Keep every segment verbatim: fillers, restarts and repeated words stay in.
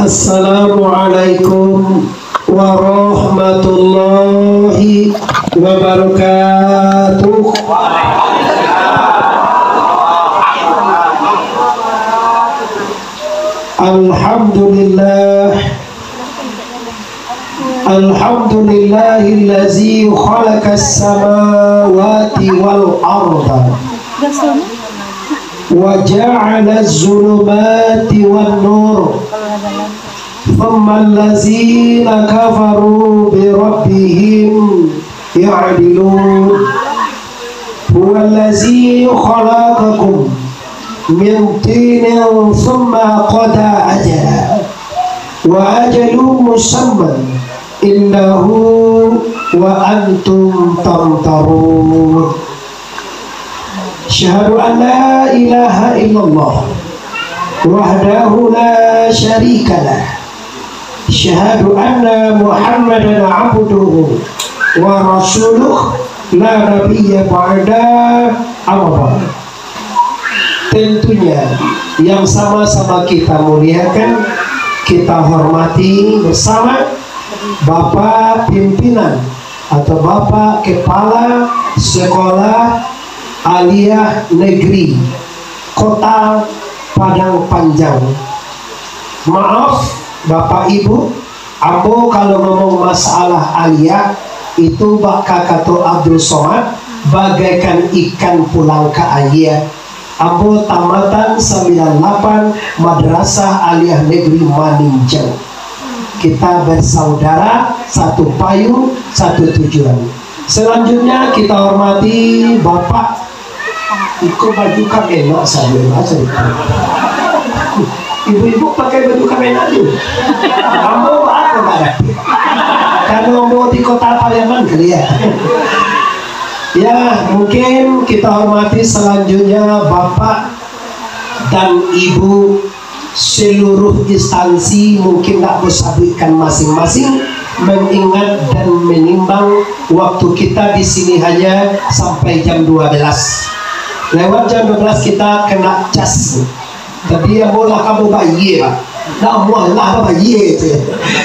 Assalamualaikum warahmatullahi wabarakatuh. Alhamdulillah. Alhamdulillahillazi khalaqas samawati wal arda wa ja'alaz zulumati wan nur. Tsummal ladzina kafaru bi rabbihim ya'dilun. Huwallazi khalaqakum min tinin tsumma qada ajala. Wa ajalun musamman indahu wa antum tamtarun. Asyhadu an la ilaha illallah wahdahu la syarikalah. Asyhadu anna Muhammadan abduhu wa rasuluh la nabiyya ba'da, amma ba'd. Tentunya yang sama-sama kita muliakan, kita hormati bersama Bapak Pimpinan atau Bapak Kepala Sekolah Aliyah Negeri Kota Padang Panjang. Maaf, Bapak Ibu, ambo kalau ngomong masalah aliyah, itu bak kakato Abdul Somad, bagaikan ikan pulang ka aia. Ambo tamatan sambilan lapan Madrasah Aliyah Negeri Maninjau. Kita bersaudara, satu payung, satu tujuan. Selanjutnya kita hormati Bapak. Iko baju kamenag sajo lah, cerita. Ibu-ibu pakai baju kamenag tu. Ambo apa ndak ada? Karena ambo di kota Pariaman kali ya. Ya, mungkin kita hormati selanjutnya Bapak dan Ibu seluruh instansi, mungkin ndak basabuikkan masing-masing, mengingat dan menimbang waktu kita di sini hanya sampai jam dua belas. Lewat jam dua belas kita kena cas. Tapi ambo lah kamu bayie, Pak. Dah amuah lah bayie, ceh.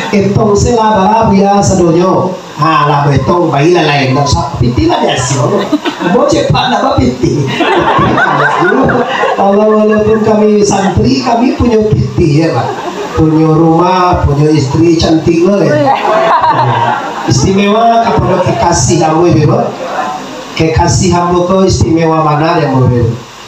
Etong se lah bara buya sadonyo. Ha, lah betong, bayilah lain. Ndak usah pitih lah biaso. Ambo cepat ndak bapitih. Kalau walaupun kami santri, kami punyo pitih, ya, Pak. Punyo rumah, punyo istri cantik lo, ya. Istimewa kapado kekasih ambo, ya, Pak. Kekasih ambo ko istimewa bana, ya, ambo, ya.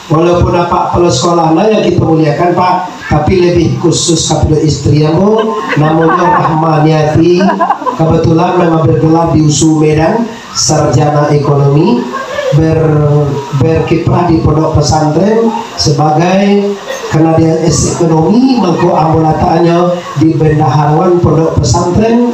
Walaupun apak kepala sekolah lah yang kita muliakan, Pak, tapi lebih khusus kapado istri ambo, namonyo Rahmaniati, kebetulan memang bergelar di USU Medan, sarjana ekonomi, ber-, berkiprah di pondok pesantren sebagai, karena dia S ekonomi, mangko ambo lataknyo di bendaharawan pondok pesantren,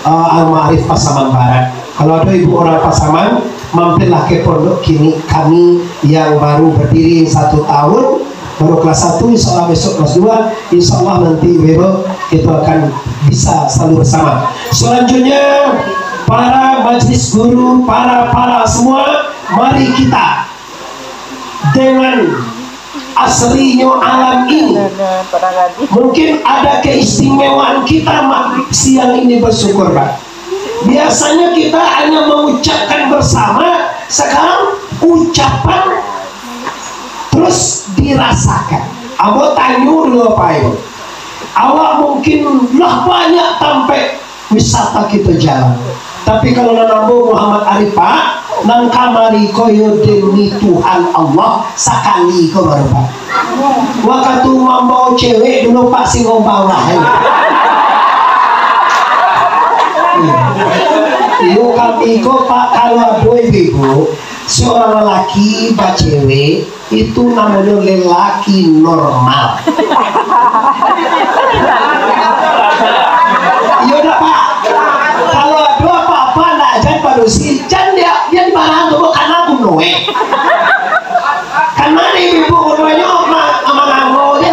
eh, Al-Ma'arif Pasaman Barat. Kalau ada ibu orang Pasaman, mampirlah ke pondok kini kami yang baru berdiri satu tahun, baru kelas satu, insya Allah besok kelas dua, insya Allah nanti besok kita akan bisa selalu bersama. Selanjutnya, para majelis guru, para, para semua, mari kita dengan asrinyo alam ini. Mungkin ada keistimewaan kita ma-, siang ini bersyukur, Pak. Biasanya kita hanya mengucapkan bersama, sekarang ucapan terus dirasakan. Ambo tanyo dulu, Pak Ibu. Awak mungkin lah banyak tampek wisata kita jalan. Tapi kalau nan ambo Muhammad Arif, Pak, nan kamari ko yo demi Tuhan Allah, sakali ko baru, Pak. Wakatu mambao cewek dulu, Pak, singo bawah, ya. Iyo, kami ko, Pak, kalau ado ibu-ibu, seorang lelaki bacewek, itu namonyo lelaki normal. Iyo dak, Pak? Kalau ado apa-apa, ndak jan padusi, jan dia, dia di mana tu, karena aku noe. Karena di ibu keduanyo ma-, manango je.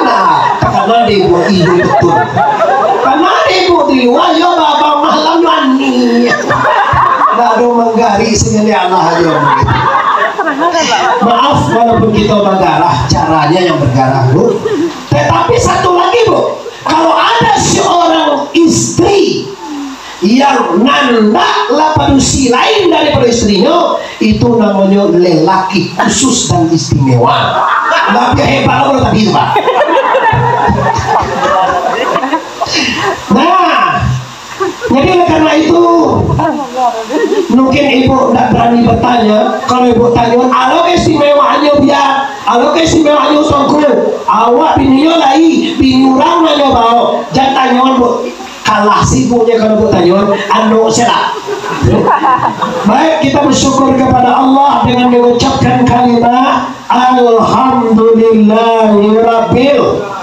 Nah, karena di ibu, ibu betul. Karena di ibu di luar, yo, babang malam mani. Ndak ado manggari sini, Allah aja. Maaf, walaupun kita bagarah, caranya yang bergarah, Bu. Tetapi satu lagi, Bu, kalau ada seorang istri yang nandak lah padusi lain daripada istrinyo, itu namonyo lelaki khusus dan istimewa. Labiah hebat lah kalau tadi itu, Pak. Nah, jadi oleh karena itu, mungkin ibu ndak berani bertanya. Kalau ibu tanyoan, "Alo keistimewaan nyo bia, alo keistimewaan nyo songku, awak bininyo lai, bini urang nanyo bao." Jan tanyoan, Bu. Kalah sibuknyo kalau Bu tanyoan, anu salah. Baik, kita bersyukur kepada Allah dengan mengucapkan kalimat Alhamdulillahirabbil.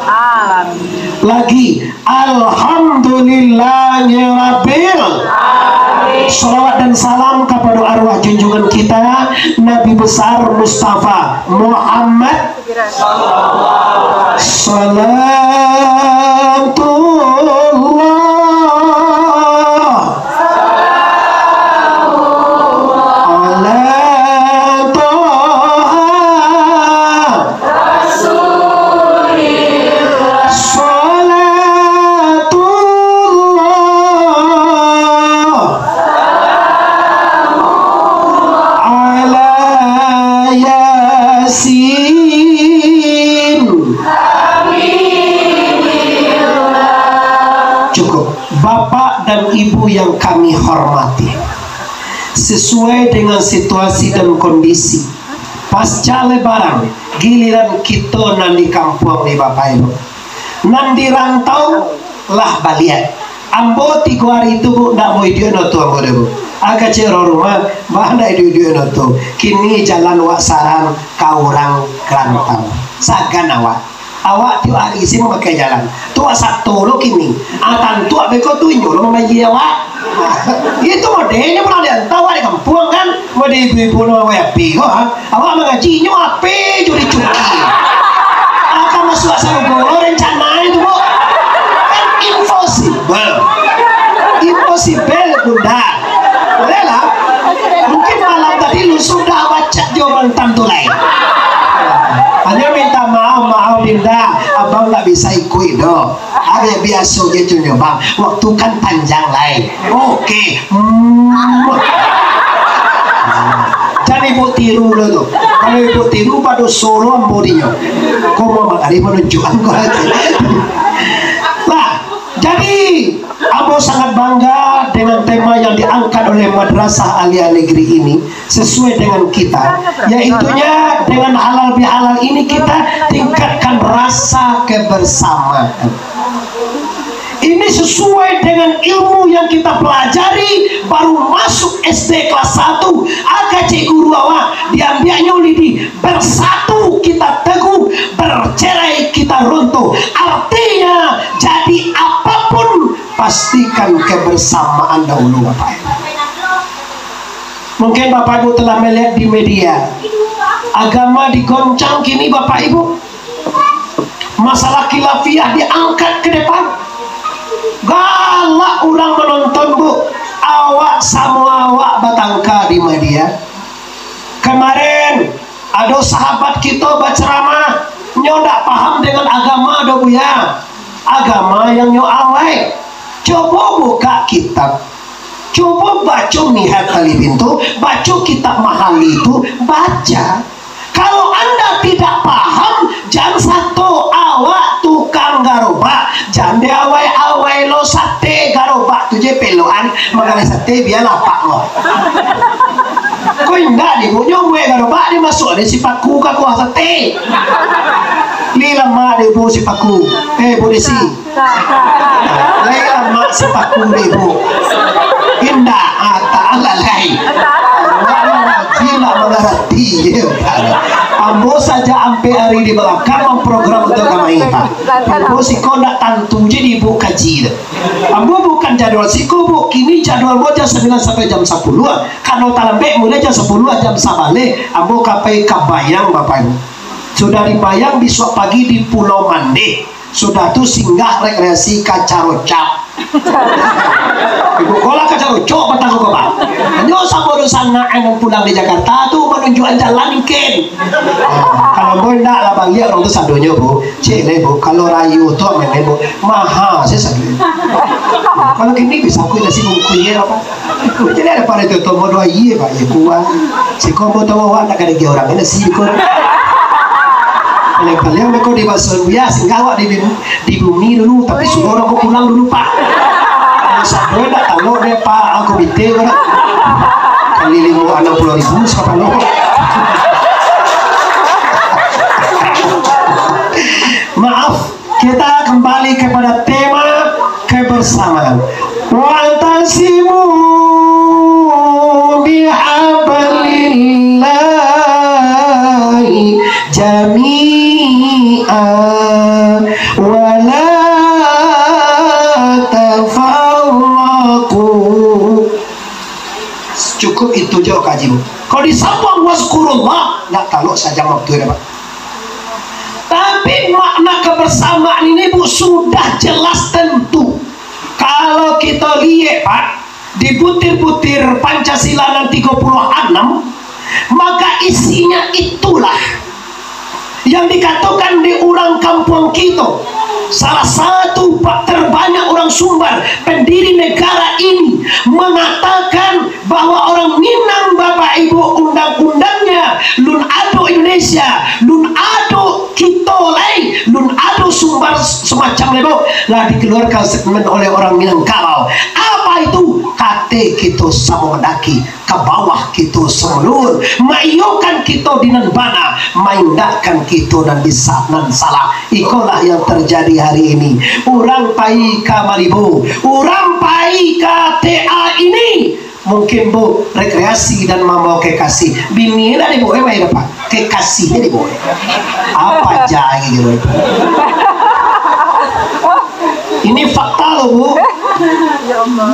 Amin. Lagi, Alhamdulillahirabbil. Amin. Salawat dan salam kepada arwah junjungan kita, Nabi Besar Mustafa Muhammad. Salatullah ala Toha. Rasulillah. Salatullah ala Yasin. Cukup. Bapak dan Ibu yang kami hormati, sesuai dengan situasi dan kondisi, pasca Lebaran, giliran kito nan di kampuang ni, Bapak Ibu. Nan di rantau lah baliak. Ambo tigo ari tu, Bu, ndak mau iduik no tu ambo deh, Bu. Agak cek urang rumah, bah ndak iduik-iduik no tu. Kini jalan wak saran ka urang rantau. Sagan awak. Awak tiok ari isi mamakai jalan. Tu wak sato lo kini. Ah, tantu abih ko tu inyo lo mambayia awak. Itu modelnyo pulang di rantau, awak di kampuang kan. Model ibu-ibu lo mambayia api ko, ha. Awak mangaji, inyo ape jo dicuki. Akan masuak sarugo lo rencana itu, Bu. Kan impossible. Impossible, Bunda. Boleh lah. Mungkin malam tadi lu sudah bacak jo mantan tu lai. Hanya minta maaf, maaf, Dinda. Abang nggak bisa ikut doh. Ada biaso je tu nyo, Bang. Waktu kan panjang lai. Oke. Hmm. Jadi ibu tiru lo tu. Kalau ibu tiru pado solo ambo dinyo. Ko Muhammad Arif manunjuakan ko aja. Nah, jadi ambo sangat bangga dengan tema yang diangkat oleh Madrasah Aliyah Negeri ini, sesuai dengan kita, yaitunya dengan halal bihalal ini kita tingkatkan rasa kebersamaan. Ini sesuai dengan ilmu yang kita pelajari, baru masuk S D kelas satu, aka cik guru awak, diambiaknyo lidi, bersatu kita teguh, bercerai kita runtuh. Artinya, jadi apapun, pastikan kebersamaan dahulu, Bapak Ibu. Mungkin Bapak Ibu telah melihat di media, agama digoncang kini, Bapak Ibu. Masalah khilafiah diangkat ke depan. Galak urang manonton, Bu. Awak samo awak batangka di media. Kemarin, ado sahabat kito bacaramah, nyo ndak paham dengan agama doh, Buya. Agama yang nyo awai. Cobo buka kitab. Cobo baco Minhaj Talibin tu, baco kitab Mahalli tu, baca. Kalau anda tidak paham, jan sato, awak tukang garobak, jan diawai-awai lo sate garobak tu je pelokan, makan sate bialah pak lo. Ko indak deh, Bu, nyo buek garobak, deh masuak deh sipaku ka kuah sate. Lai lamak deh, Bu, sipaku. Eh, Bu Desi. Lai lamak sipaku deh, Bu. Indak, ah, tak alah lai. Awak mangaji nak mangarati je. Ambo sajak ampek ari di balakang mamprogram untuak kamari, Pak. Ambo siko ndak tantu je di Ibu kaji tu. Ambo bukan jadwal siko, Bu. Kini jadwal ambo jam sambilan sampai jam sapuluah. Kalau talambek mulai jam sapuluah, jam sabaleh, ambo ka pai ka Bayang, Bapak Ibu. Sudah di Bayang, bisuak pagi di Pulau Mandeh. Sudah tu singgah rekreasi ka Carocap. Ibu kola ka carocok patang ko, Pak. Nyo samo dosa nak nan pulang di Jakarta tu manunjuakan jalan ken. Kalau ambo indak lah baliak urang tu sadonyo, Bu. Cek leh, Bu, kalau rayo tu main, Bu. Maha se sadonyo. Kalau kini bisa ku nasi bungkuih ye apa? Jadi ada pada tu tomo doa iye, Pak, ye kuat. Siko ambo tahu awak nak kada gia urang, nasi ko. Paling-paling mereka di baso buya, singgah awak di bim-, di bumi dulu, tapi suruh orang ko pulang dulu, Pak. Masa gue ndak tahu deh, Pak, aku bite ko nak. Kali lima anam puluh ribu, siapa lo? Maaf, kita kembali kepada tema kebersamaan. Wa'tasimu bihablillahi jami'a wa la tafarraqu. Cukup itu jo kaji. Kalau disambuang wazkurullah, ndak talok sajam waktu ini, Pak. Tapi makna kebersamaan ini, Bu, sudah jelas tentu. Kalau kita lihat, Pak, di butir-butir Pancasila nan tiga puluh enam, maka isinya itulah yang dikatakan di urang kampuang kito, salah satu pa-, terbanyak urang Sumbar, pendiri negara ini, mengatakan bahwa orang Minang, Bapak Ibu, undang-undangnya, lun ado Indonesia, lun ado kito lai, lun ado Sumbar semacam lebo, lah dikeluarkan statement oleh orang Minangkabau. Apa itu? Kate kito samo mandaki, ka bawah kito samo lun, maiyokan kito di nan bana, maindakkan kito nan di sa-, nan salah. Ikolah yang terjadi hari ini. Urang pai ka Malibu, urang pai ka T A ini, mungkin, Bu, rekreasi dan mambawa kekasih. Bini lah dibawa, eh, Pak. Kekasihnya dibawa. Apa aja gitu. Ini fakta loh, Bu.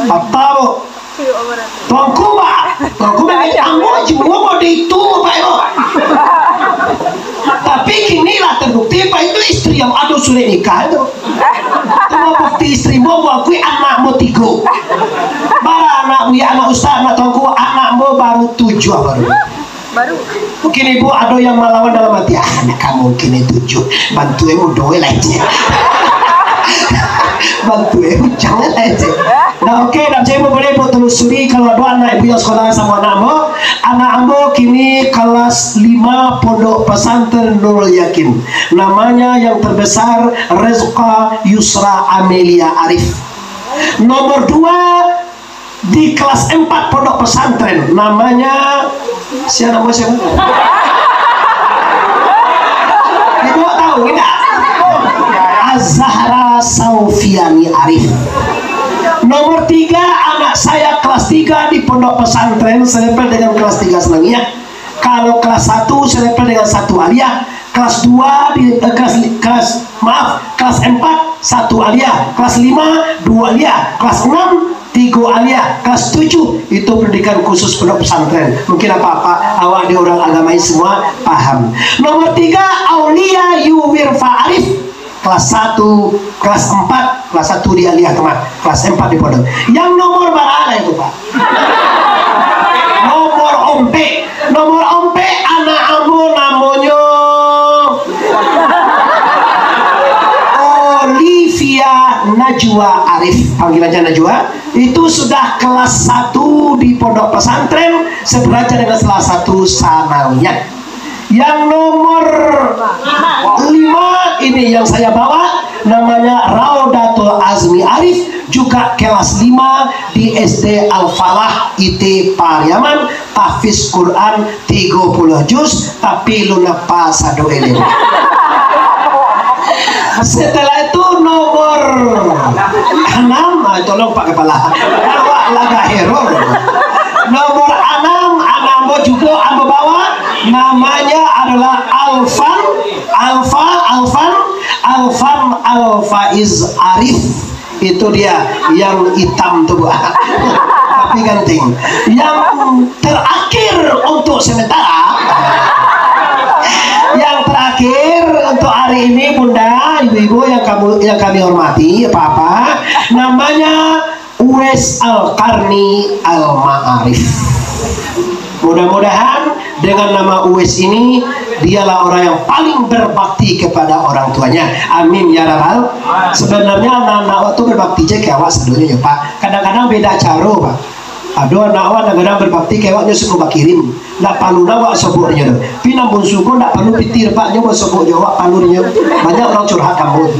Fakta, Bu. Tuanku, Pak. Tuanku, memang ambo juo mau di itu, Pak, itu. Tapi kini lah terbukti, Pak, itu istri yang ado surat nikah itu. Itu mau bukti istri mau buat kui anak mau tigo. Bara anak buya, anak ustaz, anak tuanku, anak mau baru tujuh baru. Baru. Mungkin ibu ado yang malawan dalam hati, "Ah, anak kamu kini tujuh, bantu ibu doa lah, cik." Bantu ibu jangan lah, cik. Nah, oke, dan saya boleh ibu telusuri kalau ado anak ibu yang sekolah sama anak ambo. Anak ambo kini kelas lima Pondok Pesantren Nurul Yakin. Namanya yang terbesar Rezka Yusra Amelia Arif. Nomor dua, di kelas empat Pondok Pesantren, namanya, siapa nama siapa? Ibu tahu tidak? Azahra Saufiani Arif. Nomor tiga, anak saya kelas tiga di Pondok Pesantren, selepel dengan kelas tiga Senangiah. Kalau kelas satu selepel dengan satu Aliyah, kelas dua di, eh, kelas, kelas, maaf, kelas empat satu Aliyah, kelas lima dua Aliyah, kelas enam tigo Aliyah, kelas tujuh itu pendidikan khusus pondok pesantren. Mungkin apa-apa awak di orang agamais semua paham. Nomor tiga, Aulia Yuwirfa Arif. Kelas satu, kelas empat, kelas satu di Aliyah tu mah, kelas empat di pondok. Yang nomor bara itu, Pak? Nomor ompek, nomor ompek anak ambo namonyo Olivia Najwa Arif, panggilannya Najwa. Itu sudah kelas satu di pondok pesantren, sederajat dengan salah satu sanawiyah. Yang nomor lima ini yang saya bawa, namanya Raudatul Azmi Arif, juga kelas lima di S D Al-Falah I T Pariaman, tahfiz Quran tigo puluh juz, tapi lun apa sado elem. Setelah itu nomor enam, ah, tolong Pak Kepala, awak lagak hero. Nomor enam, anak ambo juga ambo bawa, namanya adalah Alfan, Alfa, Alfan, Alfan Alfaiz Arif. Itu dia yang hitam tu, Bu. Tapi ganteng. Yang terakhir untuk sementara, yang terakhir untuk hari ini, Bunda, ibu-ibu yang kamu, yang kami hormati, Bapak, namanya Uwais Al-Qarni Al-Ma'arif. Mudah-mudahan dengan nama Uwais ini, dialah orang yang paling berbakti kepada orang tuanya. Amin ya rabbal. Sebenarnya anak-anak awak tu berbakti je ke awak sadonyo yo, Pak. Kadang-kadang beda caro, Pak. Ado anak awak kadang-kadang berbakti ke awak, nyo suko bakirim. Ndak palu lah awak sobok dinyo tu. Pi nan bunsu ko ndak palu pitih, Pak, nyo basobok jo awak palu dinyo. Banyak urang curhat kamu tu.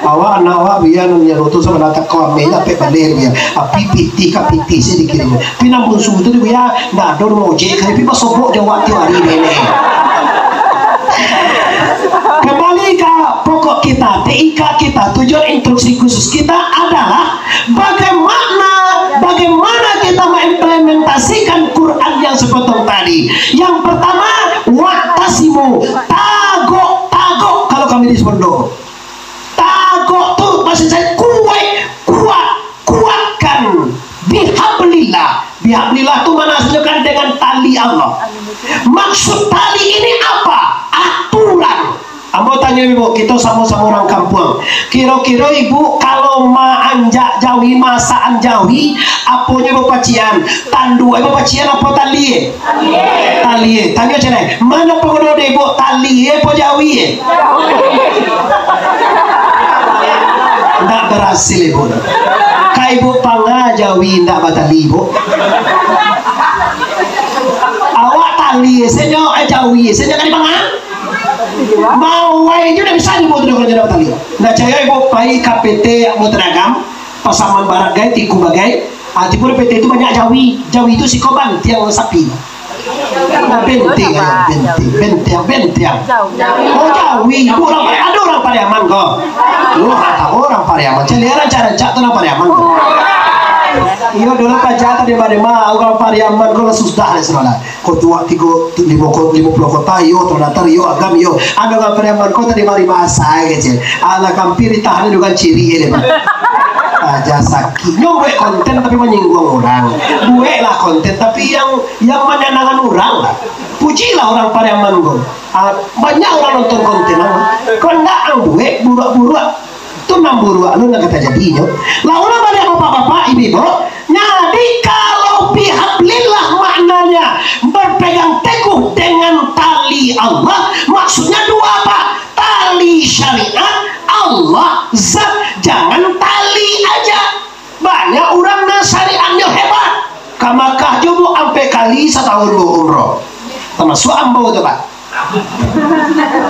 Awak anak awak, Buya, nan nyo tu sabananyo teko ameh, nyo apek baleh, Buya. Api pitih ka pitih se dikirim. Pi nan bunsu tu, Buya, ndak ado rumah ojek, kali pi basobok jo awak tiok ari deh. Kembali ka pokok kita, T I K kita, tujuan instruksi khusus kita adalah bagaimana, bagaimana kita mengimplementasikan Quran yang sepotong tadi. Yang pertama, wa'tasimu, tagok, tagok kalau kami di Suwondo. Tagok tu maksud saya kuat, kuat, kuatkan. Bihablillah. Bihablillah tu mana hasilnya kan dengan tali Allah. Maksud tali ini apa? Aturan. Ambo tanyo ibu, kito samo-samo urang kampuang. Kiro-kiro ibu kalau maanjak jawi, masaan jawi, aponyo ibu pacian? Tanduak ibu pacian apo tali? Tali. Tanyo cek lai, mano paguno dek ibu, tali apo jawi? Ndak barasil ibu. Ka ibu panga jawi ndak batali ibu. Awak tali sajo, eh, jawi sajo ka dipanga. Mawai jo ndak bisa dibuek tu doh, kalau ndak batali. Ndak cayo ibu pai ka P T Mutanagam, Pasaman Barat gai, Tiku bagai. Ah, tipu di P T tu banyak jawi. Jawi tu siko bantiang sapi. Nah, benteng ayo, benteng, benteng, benteng. Oh, jawi. Ibu urang, ado urang Pariaman ko? Wah, tahu urang Pariaman. Caliak rancak-rancak tu urang Pariaman ko. Iyo, dulu paja tadi badema, urang Pariaman ko lah susah deh, saudara. Ko tuak tigo, limo ko, limo puluah kota, iyo, Ternate, iyo, Agam, iyo. Ado ka Pariaman ko tadi mari bahasa, kecil. Alah, kampir ditahan dengan ciri ini, Pak. Aja sakit. Nyo buek konten tapi menyinggung orang. Bueklah konten tapi yang, yang menyenangkan orang lah. Pujilah orang Pariaman ko. Ah, banyak orang nonton konten, ah. Ko ndak ang buek buruak-buruak. Tu nan buruak lo nan ka tajadinyo. Lah, ulah baliak bapak-bapak, ibu-ibu. Jadi, kalau bihablillah maknanya berpegang teguh dengan tali Allah, maksudnya dua, Pak. Tali syariat, Allah, zat, jangan tali aja. Banyak urang nan syariatnyo hebat. Ka Makkah jo, Bu, ampek kali satahun, Bu, umroh. Tamasuak ambo tu, Pak.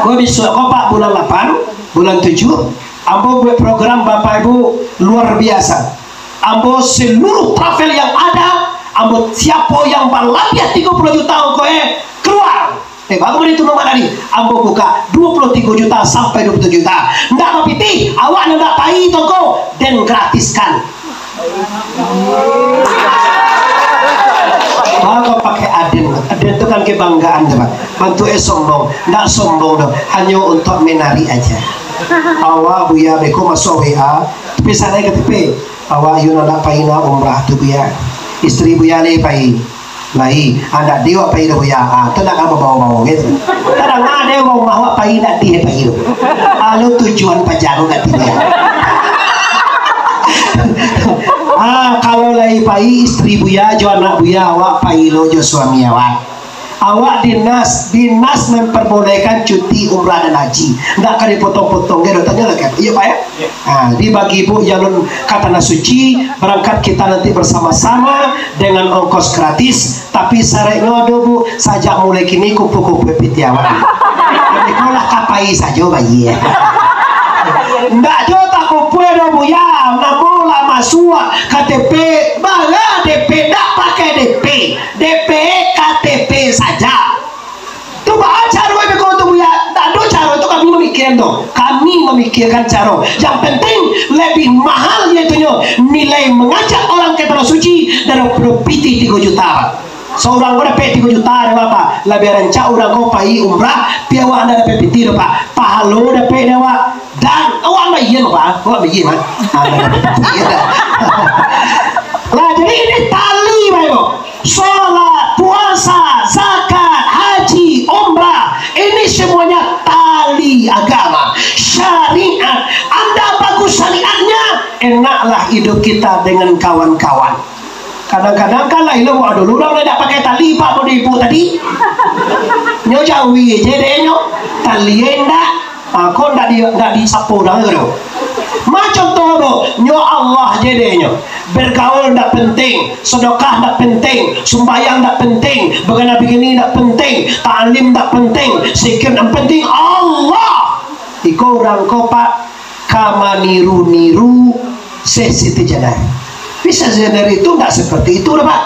Ko bisuak ko, Pak, bulan lapan, bulan tujuah, ambo buek program, Bapak Ibu, luar biasa. Ambo seluruh travel yang ada, ambo siapo yang balabiah tigo puluah juta ongkoh, eh, keluar. Eh, baru bali tu nomor tadi. Ambo buka duo puluah tigo juta sampai duo puluah tujuah juta. Ndak bapitih, awak nan ndak pai tu ko, den gratiskan. Baru pakai aden. Aden tu kan kebanggaan tu, Pak. Bantuak eh sombong. Ndak sombong doh. Hanyo untuak menarik aja. Awak, Buya, beko masuak W A. Tapi sanak K T P. Awak iyo nan ndak pai nak umrah tu, Buya. Isteri Buya lai pai. Lai, andak di awak pai doh, Buya. Ah, tu ndak ka babawo-bawo, gitu. Tadanga dek urang rumah awak pai ndak di pai tu. Lalu tujuan paja ko ka tibo. Ah, kalau lai pai isteri Buya jo anak Buya, awak pai lo jo suami awak. Awak dinas, dinas memperbolehkan cuti umrah dan haji. Ndak ka dipotong-potong, gitu. Tanyo lah, kan? Iyo, Pak, ya? Ha, dibagi, Bu, jalun ka Tanah Suci, barangkat kita nanti bersama-sama dengan ongkos gratis, tapi syaratnyo ado, Bu, sajak mulai kini kumpua-kumpua pitih awak. Iko lah ka pai sajo bayia. Ndak jo takumpua doh, Buya, namo lah masuak K T P, bara D P, ndak pakai D P, D P K T P saja. Tu baa caro beko tu, Buya? Ndak ado caro tu, kami mamikiran tu. Kami mamikirkan caro. Yang penting, lebih mahal, yaitunyo nilai mengajak orang ke Tanah Suci daripado pitih tigo juta, Pak. Saurang ko dapek tigo juta, dek Bapak. Labiah rancak urang ko pai umrah, pi awak ndak dapek pitih tu, Pak. Pahalo dapek dek awak. Dan awak bayia, Pak. Awak bayia, Pak. Ah, ndak dapek pitih, ya. Lah, jadi ini tali, Bapak Ibu. Sholat, puasa, zakat, haji, umrah, ini semuanya tali agama, syariat. Anda Enaklah idup kita dengan kawan-kawan. Kadang-kadang kan lah, ilo dulu urang lah dak pakai tali, Pak, pado ibu tadi. Nyo jawi je dek nyo. Tali indak. Ah, kok ndak di, ndak disapo urang tu. Ma contoh tu, nyo Allah je dek nyo. Bergaul ndak penting, sedekah ndak penting, sumbayang ndak penting, bagana bagini ndak penting, taklim ndak penting, zikir ndak penting, Allah. Iko urang ko, Pak, ka maniru-niru Syekh Siti Jenar. Tapi Syekh Jenar itu ndak seperti itu lah, Pak.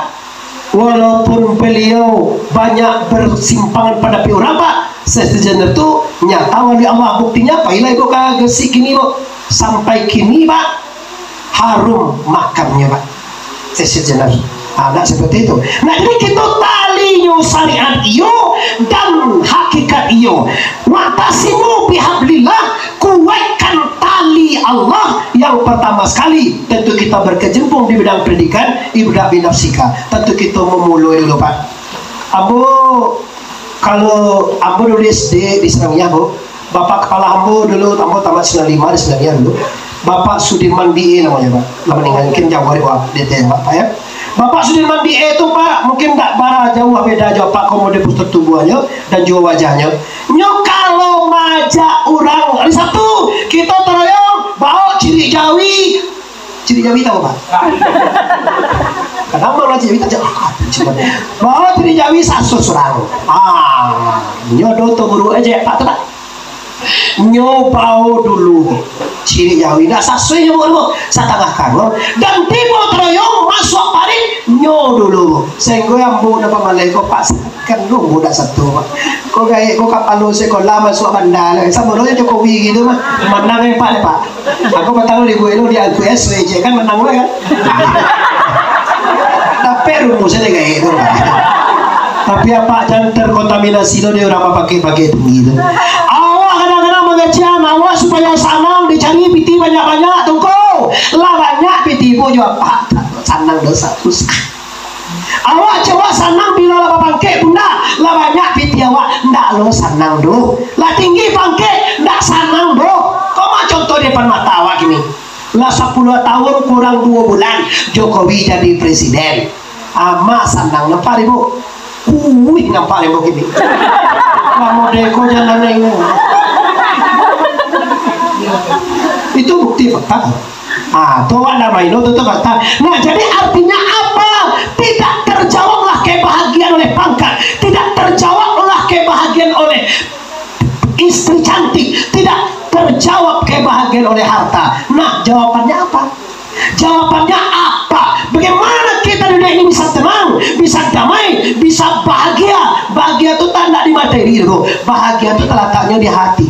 Walaupun beliau banyak bersimpangan pendapat urang, Pak, Syekh Siti Jenar tu nyata wali Allah. Buktinya, pailah ibu ka Gresik kini, Bu. Sampai kini, Pak, harum makamnya, Pak. Syekh Siti Jenar. Ah, ndak seperti itu. Nah, jadi kita talinyo syariat iyo dan hakikat iyo. Wa'tasimu bihablillah, kuatkan tali Allah yang pertama sekali. Tentu kita berkecimpung di bidang pendidikan, ibda' binafsika. Tentu kita memulai dulu, Pak. Ambo, kalau ambo dulu S D di Sanawiyah, Bu, bapak kepala ambo dulu, ambo tamat sembilan lima di Sanawiyah dulu. Bapak Sudirman B A namonyo, Pak. Lah maninggal, mungkin jauah dari Bapak, dari Bapak, ya. Bapak Sudirman B A tu, Pak, mungkin ndak bara jauah beda jo Pak, komodo postur tubuahnyo dan juo wajahnyo. Nyo kalau maajak urang hari Sabtu, kito taroyong, baok cirik jawi. Cirik jawi tau, Pak? Kadang urang cirik jawi tajak, ah, cirik jawi. Baok cirik jawi sasuah surang. Ah, nyo do tu guru aja, Pak, tu, Pak. Nyo bao dulu cirik jawi, ndak sasuai nyo bao dulu, satangah karung, dan tibo taroyong masuak parit, nyo dulu, sahinggo ambo nan pamaleh ko, Pak, kan nunggu dak sato, Pak. Ko gaek ko kapalo sekolah masuak banda lah, samo lo Jokowi gitu mah, manang ai, Pak, deh, Pak. Aku patang ribu elo di Alku S W J kan manang lah kan. Tapi rumusnya deh gaek tu, Pak. Tapi apa, jan terkontaminasi lo deh urang pakai-pakai tinggi tu. Awak kadang-kadang mangecek awak supayo sanang, dicari piti banyak-banyak tu ko. Lah banyak piti pun juo, Pak, sanang dosa, susah. Awak cubo sanang bilo lah bapangkek, Bunda. Lah banyak piti awak, ndak lo sanang doh. Lah tinggi pangkek, ndak sanang doh. Ko ma contoh di depan mata awak kini. Lah sapuluah tahun kurang duo bulan, Jokowi jadi presiden. Amak sanang nampak deh, Bu. Kuih nampak deh, Bu, kini. Lah model ko jalan lain. Itu bukti fakta. Ah, tu awak ndak main, tu, tu fakta. Nah, jadi artinya apa? Tidak terjawablah kebahagiaan oleh pangkat, tidak terjawablah kebahagiaan oleh istri cantik, tidak terjawab kebahagiaan oleh harta. Nah, jawabannya apa? Jawabannya apa? Bagaimana kita di dunia ini bisa tenang, bisa damai, bisa bahagia? Bahagia tu tak di materi tu. Bahagia tu terletaknya di hati.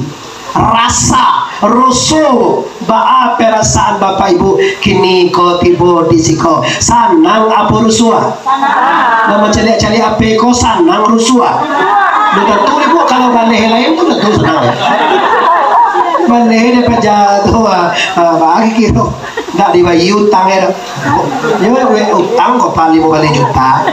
Rasa, rusuh, baa perasaan Bapak Ibu kini ko tibo di siko? Sanang apo rusuah? Sanang. Nah, mancaliak-caliak H P ko sanang rusuah? Sanang. Dah tantu ibu kalau baleh lain tu tantu sanang. Baleh dia paja tu, ah, ah, bagi kiro. Ndak dibayia utang, ya, dak? Yo, we, utang ko paling limo baleh juta.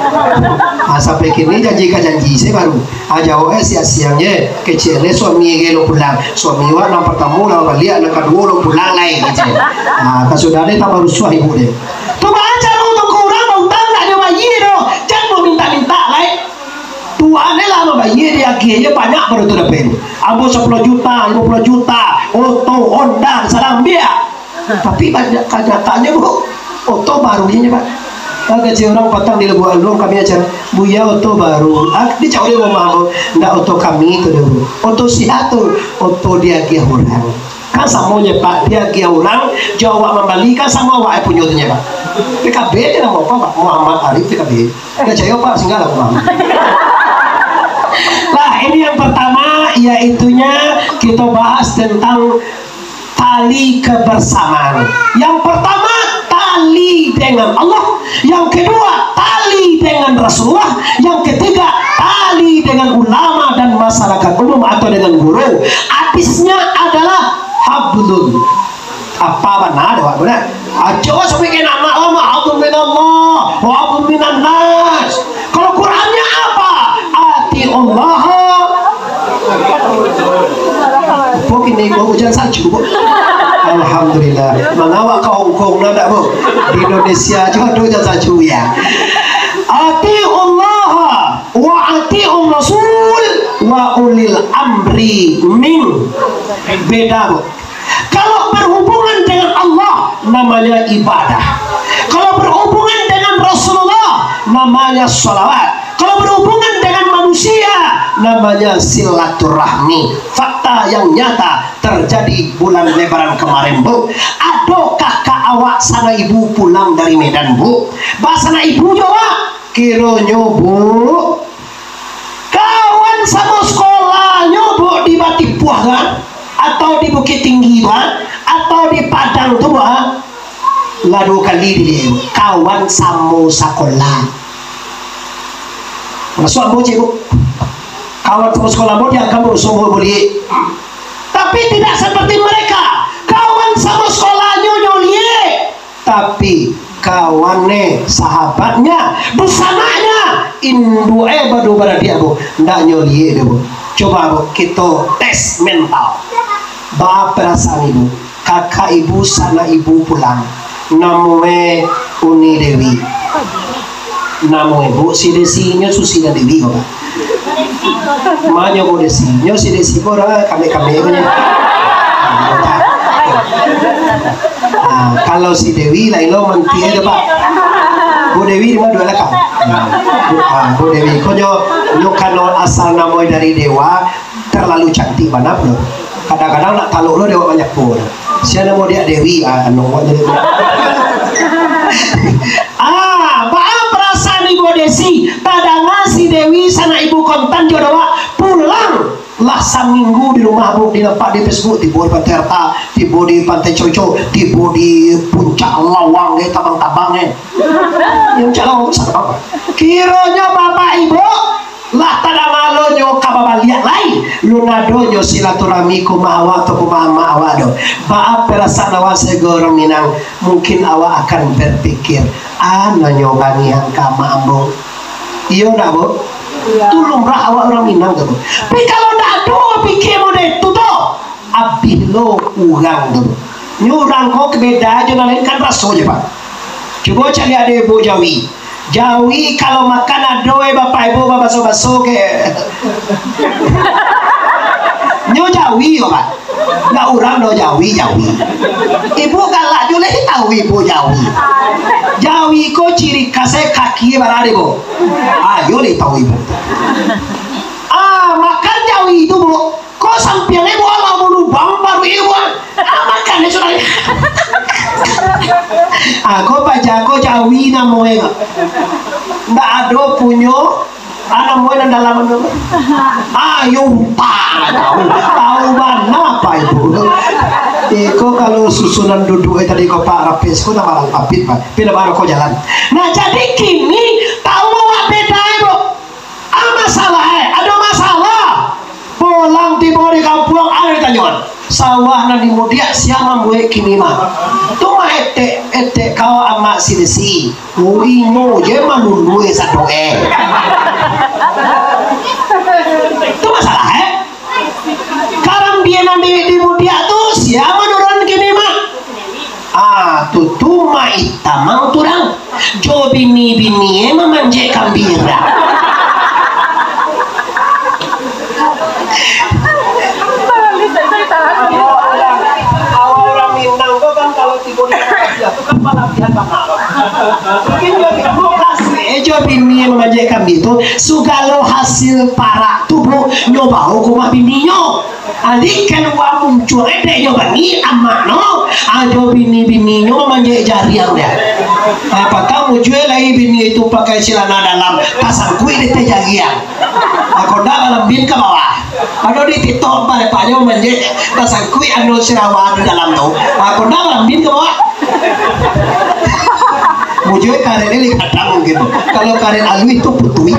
Ah, sampai kini janji ka janji se baru. Ah, jauah, eh, siang-siang je. Kecek le suami ge lo pulang. Suami wak nan partamo lah baliak, nan kaduo lo pulang lai, kecek. Ah, ka sudah de tambah rusuah ibu de. Tu baa caro tu, urang bautang ndak dibayia doh. Jan bamintak-mintak lai. Tuhan e lah mambayia, diagiah je banyak baru tu dapek. Ambo sapuluah juta, limo puluah juta, oto, Honda, sadang ambiak. Tapi banyak, kanyataannyo, Bu, oto baru je, Pak. Ah, kecek urang patang di Lubuak Aluang, kami acara, "Buya, oto baru." Ah, dicawek dek mama ambo, "Ndak oto kami tu doh, Bu." "Oto sia tu?" "Oto diagiah urang." Kan samo je, Pak, diagiah urang, jo awak mambali, kan samo awak punyo tu nyo, Pak. P K B je namo apo, Pak? Muhammad Arif P K B. Ndak cayo, Pak, singgah lah, Pak. Lah, ini yang pertama, yaitunya kita bahas tentang tali kebersamaan. Yang pertama, tali dengan Allah. Yang kedua, tali dengan Rasulullah. Yang ketiga, tali dengan ulama dan masyarakat umum atau dengan guru. Hadisnya adalah hablun. Apa bana dek awak tu, nah? Ajo sampai kena anak lama, hablum minallah, wa hablum minannas. Kalau Qurannya apa? Atiullaha. Apa kini kau hujan salju, Bu? Alhamdulillah. Mangawak ka Hongkong, nah, ndak, Bu? Di Indonesia jo ado jasa cuya. Atiullaha wa atiur rasul wa ulil amri min. Beda, Bu. Kalau berhubungan dengan Allah, namanya ibadah. Kalau berhubungan dengan Rasulullah, namanya salawat. Kalau berhubungan dengan manusia, namanya silaturahmi. Fakta yang nyata terjadi bulan Lebaran kemarin, Bu. Ado kakak awak sanak ibu pulang dari Medan, Bu. Basanak ibu jo, Pak. Kironyo, Bu, kawan samo sekolahnyo, Bu, di Batipuah tu, ah, atau di Bukittinggi tu, ah, atau di Padang tu, Bu, ah, lah duo kali diliek, kawan samo sakolah. Masuak ambo cek, Bu. Kawan samo sakolah ambo dianggap baruso ambo buliah. Tapi tidak seperti mereka. Kawan samo sekolahnyo nyo liek. Tapi, kawan e, sahabatnyo, dusanaknyo, induak e bado baradiak, Bu, ndak nyo liek doh, Bu. Cubo, Bu, kito tes mental. Baa perasaan ibu? Kakak ibu, sanak ibu pulang. Namo e Uni Dewi. Namo e, Bu, si Desi, nyo Susi dan Dewi ko, Pak. Ma nyo, Bu Desi? Nyo si Desi ko urang kamek-kamek ko nyo. Ah, kalau si Dewi lah ilo manti e tu, Pak. Bu Dewi di ma duo lakang? Ah, Bu, ah, Bu Dewi. Ko nyo, nyo kano asal namo dari dewa, terlalu cantik bana pulo. Kadang-kadang nak talok lo dewa banyak pun. Sia namo diak Dewi, ah, anu, buat jadi. Ah, baa perasaan Ibu Desi? Tadanga si Dewi, sanak ibu kontan jo doa, pulang lah saminggu di rumah, Bu, dinampak di Facebook, tibo di Pantai Arta, tibo di Pantai Coco, tibo di Puncak Lawang, eh, tabang-tabang, eh. Yang Puncak Lawang tu satu apa? Kironyo bapak ibu lah tadanga lo nyo ka babaliak lai, lun ado nyo silaturahmi ka umah awak atau ka umah amak awak do. Baa perasaan awak sabagai urang Minang? Mungkin awak akan berpikir, "Ah, nanyo banian ka amak ambo." Iyo ndak, Bu? Iyo. Tu lumrah awak urang Minang tu, Bu. Tapi kalau ndak ado pikia model tu, tu, abih lo urang tu. Nyo urang ko beda jo nan lain, kan raso je, Pak. Cubo caliak dek Ibu Jawi. Jawi kalau makan ado, eh, bapak ibu babaso-baso ke. Nyo Jawi yo, Pak. Ndak urang do Jawi, Jawi. Ibu galak jo lai tau ibu Jawi. Jawi ko ciri khas e kaki bara dek, Bu. Ayo lai tau ibu. Ah, makan Jawi tu, Bu. Ko sampiang e, Bu, alah balubang paruik e, Bu. Ah, makan e sudah. Ah, ko paja ko Jawi namo e ko. Ndak ado punyo, ah, namo e nan dalam tu. Ah, yo, tau. Tau bana, Pak, Ibu. Iko kalau susunan duduk e tadi ko, Pak, rapih, ko tambah rapih, Pak. Tapi lah baru ko jalan. Nah, jadi kini, tau awak beda e, Bu. Ah, masalah, eh, ado masalah. Pulang tibo di kampuang, ado ditanyoan. Sawah nan dimudiak, sia mambuek kimia mah? Tu mah etek, etek kau amak si Desi. Oh, inyo je malului sado, eh. Tu masalah, eh. Karambia nan di, dimudiak tu, sia manuruan kimia mah? Ah, tu, tu maitamang tu urang. Jo bini-bini e mamanjek kambia. Awak urang Minang tu kan kalau tibo di Malaysia tu kan palabihan bana. Mungkin jo bini, eh, jo bini e mamanjek kambia tu, sagalo hasil parak tu, Bu, nyo bao ka rumah bininyo. Jadi kalua muncuang e dek nyo bani amak no, ah, jo bini-bininyo mamanjek jariang dia. Ah, patang mujue lai bini itu pakai celana dalam, tasangkuik di ateh jariang. Ah, kondak balambin ka bawah. Ado di TikTok, balepaknyo mamanjek, tasangkuik anu sirawa di dalam tu. Ah, kondak balambin ka bawah. Mujue karet e lai gadang gitu. Kalau karet aluih tu putuih.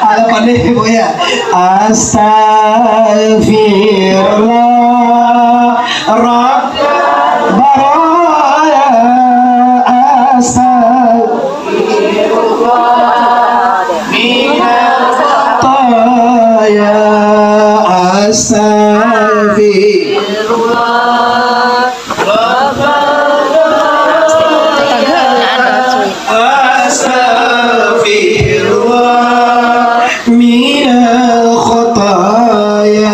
Alah, pandai, Bu, ya. Astagfirullah, Rabb-, bara-, astagfirullah, minal khataya. Astagfirullah. Astagfirullah minal khataya.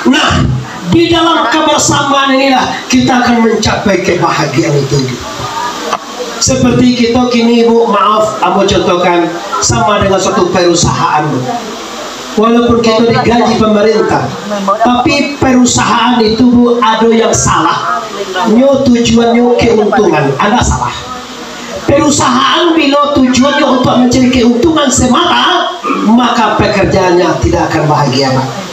Nah, di dalam kebersamaan inilah kita akan mencapai kebahagiaan itu. Seperti kita kini, Bu, maaf, ambo contohkan, sama dengan suatu perusahaan, Bu. Walaupun kita digaji pemerintah, tapi perusahaan itu, Bu, ada yang salah. Nyo tujuannyo keuntungan, ada salah. Perusahaan bila tujuannyo untuk mencari keuntungan semata, maka pekerjaannya tidak akan bahagia, Pak.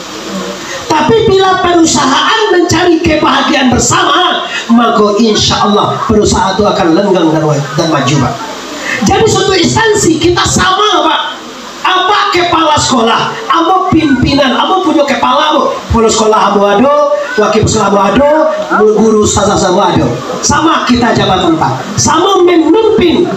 Tapi bila perusahaan mencari kebahagiaan bersama, maka insya Allah perusahaan itu akan lenggang dan, dan maju, Pak. Jadi suatu instansi kita sama, Pak. Apa kepala sekolah, ambo pimpinan, ambo punyo kepala, ambo. Kepala sekolah ambo ado, wakil sekolah ambo ado, guru ustazah ambo ado. Sama kita jabatan, Pak. Sama memimpin.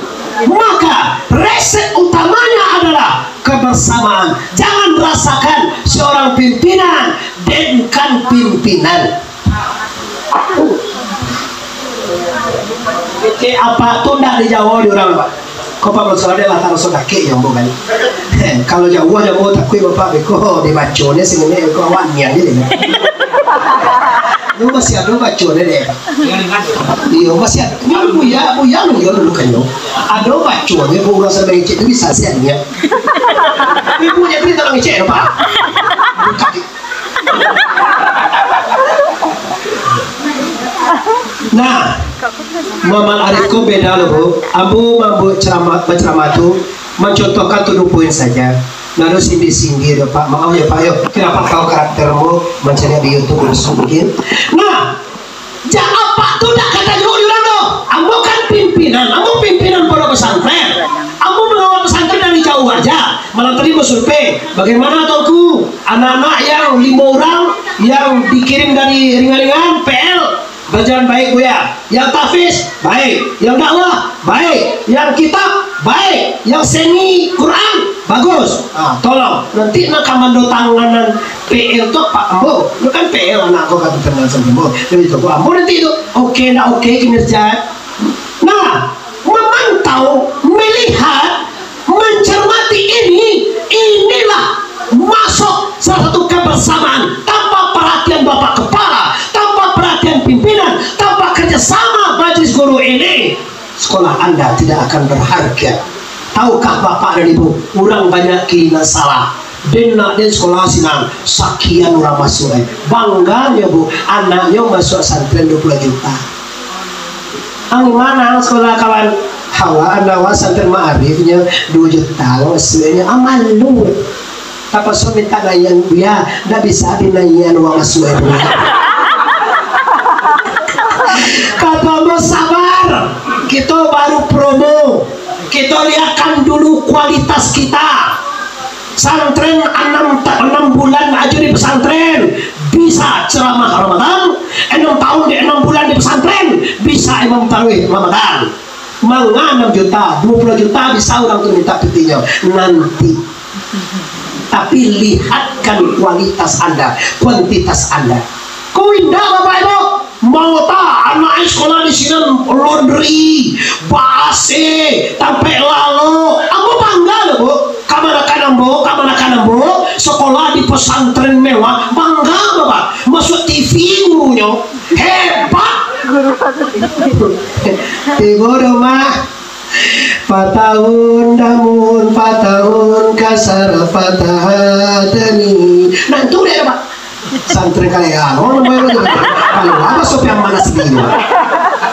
Maka resep utamanya adalah kebersamaan. Jangan rasakan seorang pimpinan, denkan pimpinan. Kecek apa tu ndak dijawab di urang, Pak. Kok Pak Mansur ado lah taraso dakek jo ambo kan. Kalau jauah jo ambo takuik Bapak beko dibaco ni sini ni beko awak nian je deh. Lu masih ado baco ni deh. Iyo, masih ado. Nyo buya, buya lu yo dulu kan nyo. Ado baco ni, bu urang sampai ngecek tu bisa sian nian. Ibu nya tu tolong ngecek, Pak. Nah, Muhammad Arif ko beda lo, Bu. Ambo mambuek ceramah, baceramah tu mancontohkan to the point saja. Ndak ado sindir-sindir doh, Pak. Maaf yo, Pak, yo. Kirapo tahu karakter ambo mancaliak di YouTube langsung mungkin. Nah, jak apak tu ndak ka tajawab di urang doh. Ambo kan pimpinan, ambo pimpinan pondok pesantren. Ambo mengawal pesantren dari jauh aja. Malam tadi ambo survei, bagaimana Tuanku? Anak-anak yang limo urang yang dikirim dari Ringan-Ringan, P L, berjalan baik, Buya. Yang tahfiz, baik. Yang dakwah, baik. Yang kitab, baik. Yang semi Quran, bagus. Ah, tolong. Nanti nak ka mandotanganan P L tu Pak Ambo. Lu kan P L anak ko kan kenal sama Ambo. Jadi tu Ambo nanti tu. Oke, ndak oke kinerja. Nah, memantau, melihat, mencermati ini, inilah masuk salah satu kebersamaan. Tanpa perhatian Bapak Kepala, tanpa perhatian pimpinan, tanpa kerjasama majelis guru ini, sekolah Anda tidak akan berharga. Tahukah Bapak dan Ibu, urang banyak kini nan salah. Den nak den sekolah sinan, sakian urang masuk, eh. Bangganyo, Bu, anaknyo masuk santren dua puluh juta. Ang di mana ang sekolah, kawan? Hawa, anda wa santri Ma'arif nyo dua juta lo masuaknyo. Ah, malu. Tapaso minta naian, Buya, ndak bisa dinaian uang masuak, Buya. Kata ambo, sabar. Kito baru promo. Kito lihatkan dulu kualitas kita. Santren anam ta-, anam bulan aja di pesantren bisa ceramah Ramadan, anam tahun di anam bulan di pesantren bisa imam tarawih Ramadan. Manga anam juta, dua puluh juta bisa urang tu minta pitinyo nanti. Tapi lihatkan kualitas Anda, kuantitas Anda. Ko indak, Bapak Ibu, mau ta anak sekolah di sinan laundry, ba-A C, tampek lalok. Ambo bangga lo, Bu. Kamanakan ambo, kamanakan ambo sekolah di pesantren mewah. Bangga, Bapak. Masuk T V gurunyo. Hebat. Tibo di rumah. Patahun damun, patahun kasar, patah tani. Nah, itu dia, Pak. Santri kalian, oh, namanya itu. Kalau apa sopir yang mana sendiri, Pak?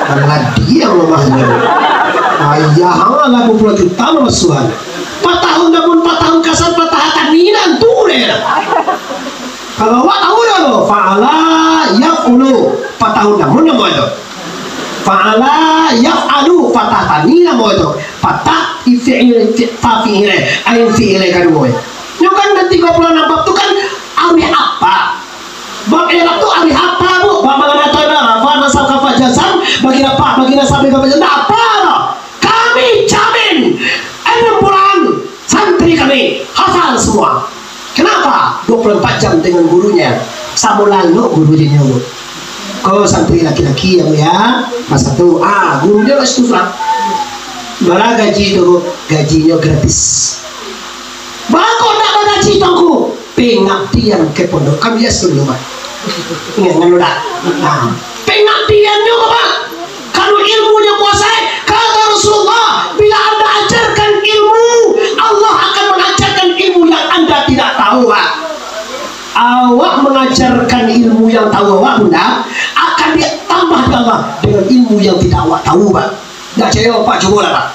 Kalau dia yang lemahnya. Ayah, lah, dua puluh juta lo masuan. Patahun damun, patahun kasar, patah tani, nah, itu dia. Kalau awak tahu dah tu, fa'ala yaf'ulu, patahun damun namo itu. Fa'ala yaf'alu, patah tani namo itu. Patah i fi'il, fi-, fa fi'il, ain fi'il kaduo. Nyo kan nan tigo puluah anam bab tu kan arih apa? Bab i'rab tu arih apa, Bu? Bab mangana tu ada rafa, nasab, khafad, jazam, bagi rafa, bagi nasab, bagi khafad, jazam, apa tu? Kami jamin, enam bulan santri kami hafal semua. Kenapa dua puluh empat jam dengan gurunya? Samo lalok guru dinyo. Ko santri laki-laki yang mulia, masa tu, ah, gurunyo lah situ lah. Bara gaji tu? Gajinyo gratis. Bako ndak bagaji, Tuanku? Pengabdian ke pondok. Kan biaso dulu, Pak. Ingat, ingat dulu dah. Nah, pengabdiannyo, Pak. Kalau ilmunyo kuasai, kata Rasulullah, bila anda ajarkan ilmu, Allah akan mengajarkan ilmu yang anda tidak tahu, Pak. Awak mengajarkan ilmu yang tahu awak, Bunda, akan ditambah di Allah dengan ilmu yang tidak awak tahu, Pak. Ndak picayo, Pak? Cubolah, Pak.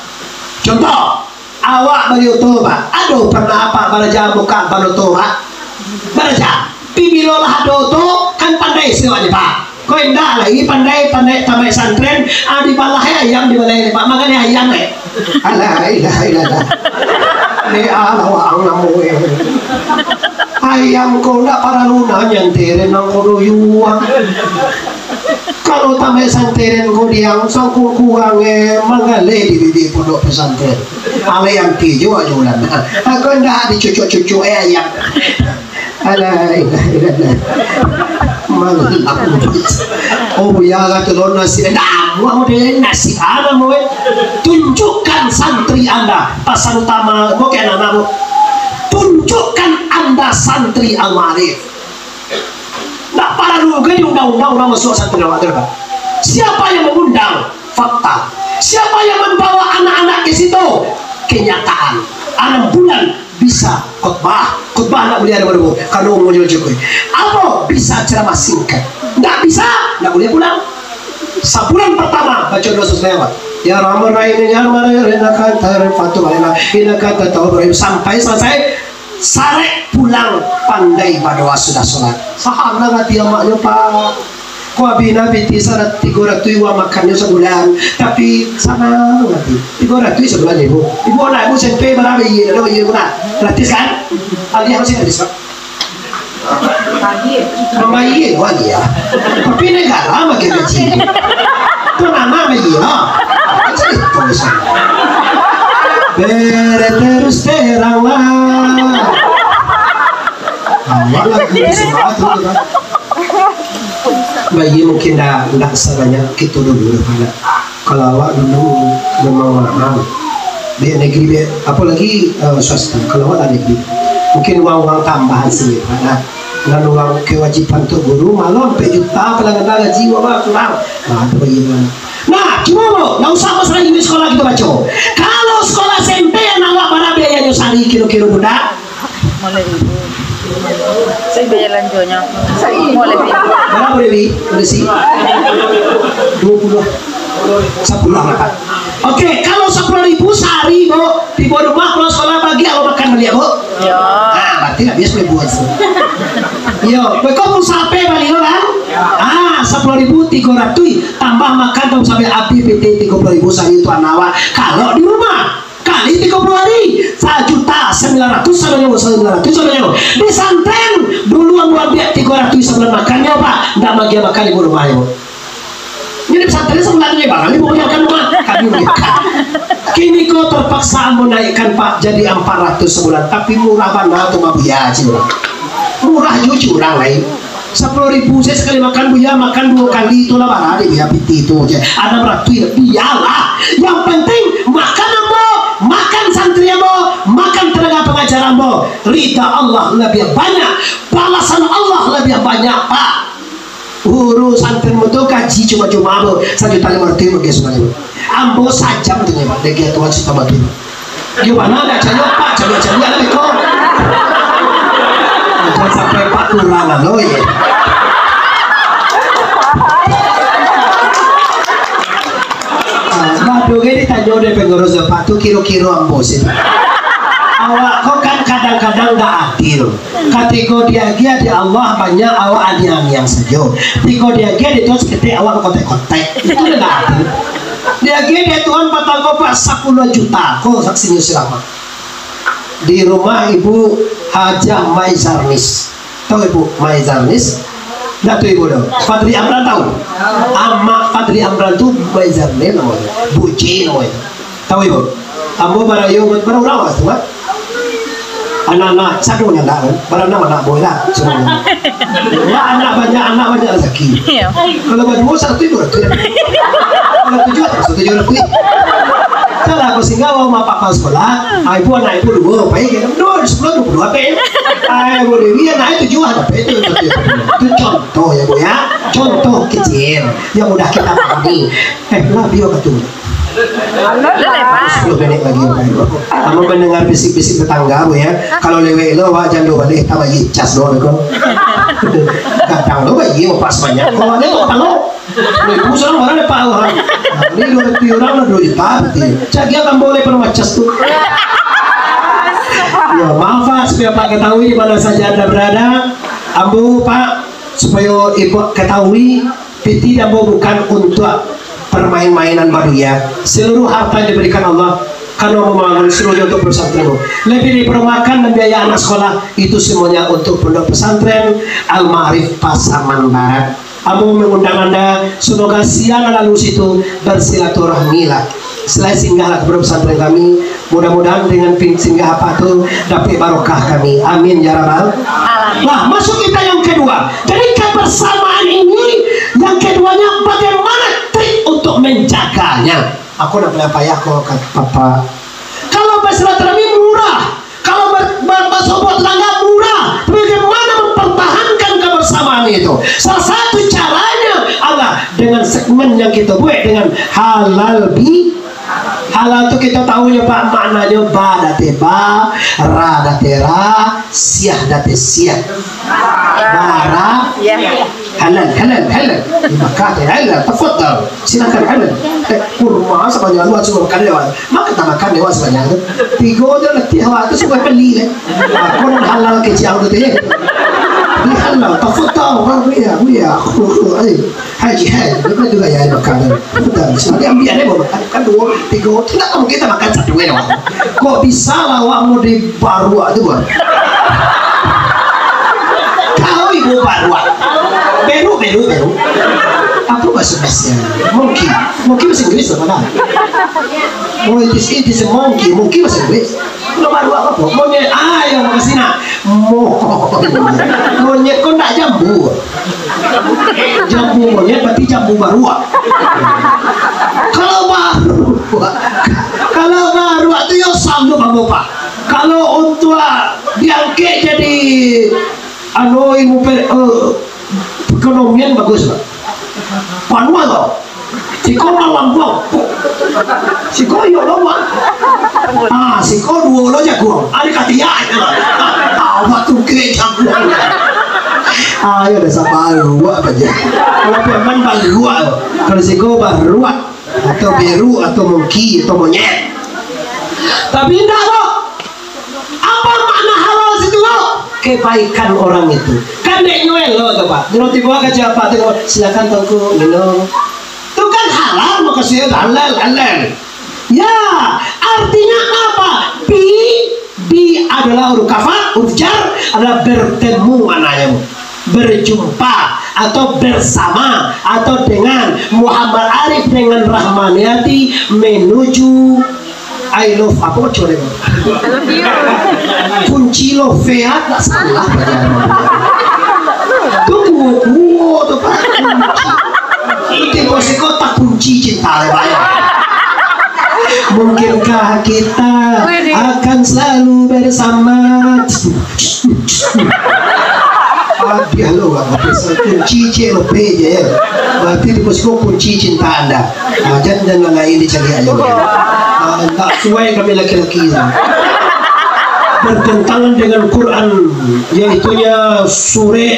Contoh, awak bali oto, Pak. Ado pernah Apak baraja buka ban oto, Pak? Baraja. Tapi bilo lah ado oto, kan pandai se awak ni, Pak. Ko indak lai pandai, pandai tamaik santren, ah, dibalah ayam, dibalah ni, Pak. Makan ayam, eh. Alah, ilah, ilah, ilah. Ni alah, wah, ang namo, eh. Ayam ko ndak paralu nanyanteren nang ko doyuang. Kalau tamaik santeren ko diang, sangko kurang, eh, manggaleh di bibik pondok pesantren. Alai anti juo ajo ulan. Aku ndak dicucuk-cucuk, eh, ayam. Alah, ilah, ilah, ilah. Malam. Oh, Buya, kata lo nasi. Dah, mau deh, nasi apa, mau, eh? Tunjukkan santri anda. Pasan utama, mau kayak anak-anak, mau. Tunjukkan anda santri al-ma'arif. Ndak paralu gai undang-undang urang masuak santri awak tu, Pak. Siapa yang mengundang? Fakta. Siapa yang membawa anak-anak ke situ? Kenyataan. Anam bulan bisa khutbah. Khutbah ndak buliah ado baru, karano umurnyo cukuik. Apo? Bisa ceramah singkat. Ndak bisa, ndak buliah pulang. Sabulan pertama baca doa sumbayang, Pak. Ya Rahman Rahim, ya Rahman Rahim, innaka anta Rahim, fatub alaina, innaka anta tawwabur rahim. Sampai selesai, sarek pulang, pandai badoa sudah sholat. Sahanang ati amaknyo, Pak. Ko abih nan pitih sarat tigo ratuih uang makannyo sabulan, tapi sanang ati. Tigo ratuih sabulan, Ibu. Ibu anak Ibu S M P bara, bayia, ado bayia, Ibu, nah? Gratis, kan? Alih masih gratis, Pak. Mambayia, wah, iya. Tapi negara makin gaji. Tu nama bayia. Cerita sana. Bere terus terang lah. Awak lah kena semangat tu, kan? Bayia mungkin dah, dah sebanyak kita dulu dah, Pak. Kalau awak dulu memang mahal. Biak negeri, biak, apalagi, eh, swasta. Kalau awak lah negeri, mungkin uang-uang tambahan sini, Pak, nah. Dan uang kewajiban untuk guru, malam ampek juta, paling rendah gaji, wah, kurang. Nah, itu bagi mana. Nah, cuma, Bu, nggak usah masalah ini sekolah kita baca. Kalau sekolah S M P yang awak bara biayanyo sehari kiro-kiro, Bunda? Limo ribu. Biaya lanjuannya. Limo ribu. Bara, Wi? Udah sih. Dua puluh. Sapuluah lah, Pak. Oke, kalau sapuluah ribu sehari, Bu, tibo rumah, pulang sekolah, bagi awak makan baliak, Bu? Yo. Ah, berarti lah biasa buat tu. Yo, beko pulsa ape bali lo, kan? Ah, sapuluah ribu tigo ratuih, tambah makan, tambah sampai habis pitih tigo puluah ribu sehari tu anak awak. Kalau di rumah, kali tigo puluh hari, sajuta sambilan ratuih sabananyo, sambilan ratuih sabananyo. Di santren, dulu ambo ambiak tigo ratuih sabulan makannyo, Pak, ndak magiah makan ibu rumah, yo. Jadi, di santren sabulan ni, Bang, ibu makan rumah, kami makan. Kini ko terpaksa ambo naikkan, Pak, jadi ampek ratuih sabulan, tapi murah bana tu mah, Buya, cik urang. Murah jujur urang lain. Sapuluah ribu sajo sakali makan, Buya, makan duo kali, tu lah bara dek Buya pitih tu je. Anam ratuih, bialah. Yang penting, makan ambo, makan santri ambo, makan tenaga pengajar ambo. Rida Allah labiah banyak, balasan Allah labiah banyak, Pak. Guru santri ambo tu gaji cuma-cuma ambo, sajuta limo ratuih mungkin sabulan. Ambo sajam tu, Pak, dek Tuhan sudah mati. Di mana ada cayok, Pak? Cayok-cayok lah, Pak. Jangan sampai Pak kurang lah, loh, ya. Ah, baru ge ditanyo dek pengurus, Pak, tu kiro-kiro ambo sih. Awak ko kan kadang-kadang ndak adil. Katiko diagiah dek Allah banyak, awak aniang-aniang sajo. Katiko diagiah dek Tuhan saketek, awak bakotek-kotek. Itu ndak adil. Diagiah dek Tuhan patang ko, Pak, sapuluah juta. Ko saksinyo selamat. Di rumah Ibu Hajah Maizarnis. Tahu Ibu Maizarnis? Ndak tahu Ibu tu? Fadli Amran tahu? Amak Fadli Amran tu Maizarnis namonyo. Buji namonyo. Tahu Ibu? Ambo barayo, bara urang awak tu, Pak? Anak-anak, sado nyo ndak kan? Baranam anak buah lah, sudah. Wah, anak banyak, anak banyak rasaki. Iyo. Kalau baduo, satu itu rasaki. Kalau tujuah, satu tujuah rasaki. Salah, kau singgah, wah, mak papa sekolah, ah, ibu anak ibu duo, baik, kan? Duo, sepuluh, duo puluh, apa ya? Ah, ibu Dewi, anak itu tujuah, apa itu? Itu contoh ya, Bu, ya. Contoh kecil yang mudah kita pahami. Eh, lah, biar kata. Sepuluh menit lagi, Bapak. Kamu mendengar bisik-bisik tetangga, Bu, ya. Kalau lewek lo, awak jan lo balik, tambah ye cas lo, beko. Kadang lo, bayi, pas banyak. Kalau ada, lo talo. Ibu sana mana ada, Pak? Wah. Ini dua ratus orang, dua juta, berarti. Cak dia tambah oleh penuh cas tu. Ya, maaf, Pak, supaya Pak ketahui di mana saja Anda berada. Ambo, Pak, supaya Ibu ketahui, Pitih ambo bukan untuak permain-mainan badunia. Seluruh harta yang diberikan Allah, karena membangun seluruhnya untuk pesantren. Lebih dari permakan dan biaya anak sekolah, itu semuanya untuk pondok pesantren Al-Ma'arif Pasaman Barat. Ambo mengundang anda, semoga siang lalu situ bersilaturahmilah. Selain singgahlah ke pondok pesantren kami, mudah-mudahan dengan pin-, singgah apa tu dapat barokah kami. Amin ya rabbal. Amin. Nah, masuk kita yang kedua. Jadi kebersamaan ini yang keduanya bagaimana trik untuk menjaganya? Aku nak payah-payah kok, kata Papa. Kalau bersilaturahmi murah, kalau ber-, ber-, bersobat tetangga murah, tapi bagaimana mempertahankan kebersamaan itu? Salah satu caranya adalah dengan segmen yang kita buat dengan halal bi-, halal tu kita tahu ya, Pak, maknanya ba date ba, ra date ra, siah date siah. Bara, halal, halal, halal. Di Makkah tu halal, tafadhal. Silakan halal. Eh, kurma sabanyak tu suruh makan lewat. Makan tak makan lewat sabanyak tu. Tigo je letih awak tu suruh beli leh. Aku nan halal kecil tu teh. Di halal, tafadhal, Bang, ya, ya. Aku, aku, eh, haji, haji. Dia kan juga ya makan. Tafadhal. Sebab dia ambil dia bawa makan. Kan dua, tigo. Tidak mungkin kita makan satu ya, Bang. Kok bisa lah awak mau di baruak tu, Bang? Kau ibu baruak. Beru, beru, beru. Apa bahasa Inggrisnya? Monkey. Monkey bahasa Inggris apa, Bang? Oh, it is, it is a monkey. Monkey bahasa Inggris. Kalau baruak apa? Monyet. Ah, yang makasih nak. Mo-, monyet kau nak jambu. Jambu monyet berarti jambu baruak. Kalau baruak, kalau baruak tu yo sanggup ambo, Pak. Kalau untuak diangkek jadi, anu, ilmu pe-, eh, perekonomian bagus, Pak. Panuah tu. Siko malambuang. Siko iyo lo, Pak. Ah, siko duo lo jaguang. Ari katiak. Ah, batu ke jaguang. Ah, iyo dah sabar, ruak aja. Kalau preman baruak. Kalau siko baruak. Atau beru, atau monkey, atau monyet. Tapi indak, Bro. Apa makna halal situ, Bro? Kebaikan orang itu. Kan dek nyo elok tu, Pak. Kalau tibo ka siapa tu, silakan Tuanku minum. Tu kan halal, makasih halal, halal. Ya, artinya apa? Bi, bi adalah huruf kafa, huruf jar adalah bertemu maknanya, Bu. Berjumpa atau bersama atau dengan Muhammad Arif dengan Rahmaniati menuju I love apa cuma dia? Kunci love ya, tak salah. Tu kuo-kuo tu, Pak. Kunci. Tibo siko takunci cinta le, Pak, ya. Mungkinkah kita akan selalu bersama? Padiah lo, Bang. Kunci cek lo, pe je, ya. Berarti tibo siko kunci cinta anda. Ah, jan, jan nan lain dicari aja. Ah, tak suai kami laki-laki tu. Bertentangan dengan Quran, yaitunya surah,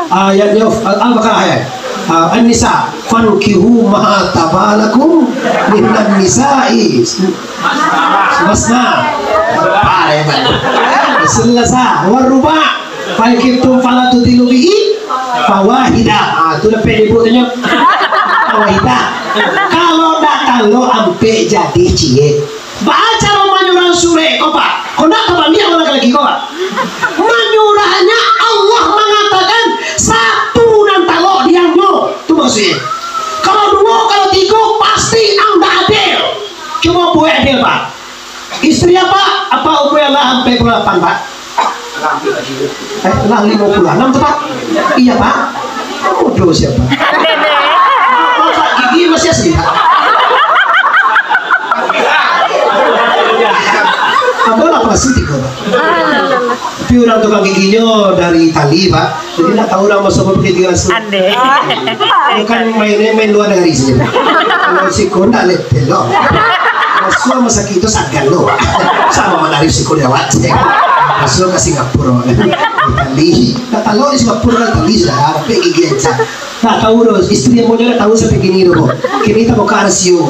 ayatnya, Al-Baqarah, ya. Ah, An-Nisa, "Fankihu ma taba lakum minan nisa'i masna." Apa ya, Bang? Selasa, waruba. Fa in khiftum fala tu'dilu bihi fawahidah. Ah, tu lah pek ibu tu nyo. Fawahidah. Kalau dak talo ampek jadi ciek. Baa caro manyurah surek ko, Pak? Ko ndak ka baliak laki-laki ko, Pak? Manyurahnyo Allah mangatakan satu nan talo diamnyo. Tu maksudnyo. Kalau duo, kalau tigo, pasti ang dak adil. Cubo buek adil, Pak. Istri apa? Apa umur lah ampek puluah lapan, Pak? Eh, lah limo puluah anam tu, Pak? Iya, Pak. Bodoh siapa? Pak, gigi masih asli, Pak. Apa lah, masih tiga, Pak? Tapi urang tukang giginyo dari Itali, Pak. Jadi, ndak tahu urang maso pakai gigi langsung. Ande. Bukan main, main luar negeri saja. Kalau siko ndak letel lo. Maso rumah sakik tu sagan lo, Pak. Samo manari siko di awak. Maso ka Singapura, Itali. Ndak tahu di Singapura, Itali sudah. Tapi gigi aja. Ndak tahu doh, istri ambo nyo ndak tahu sampai kini doh. Kini tabuka rasio.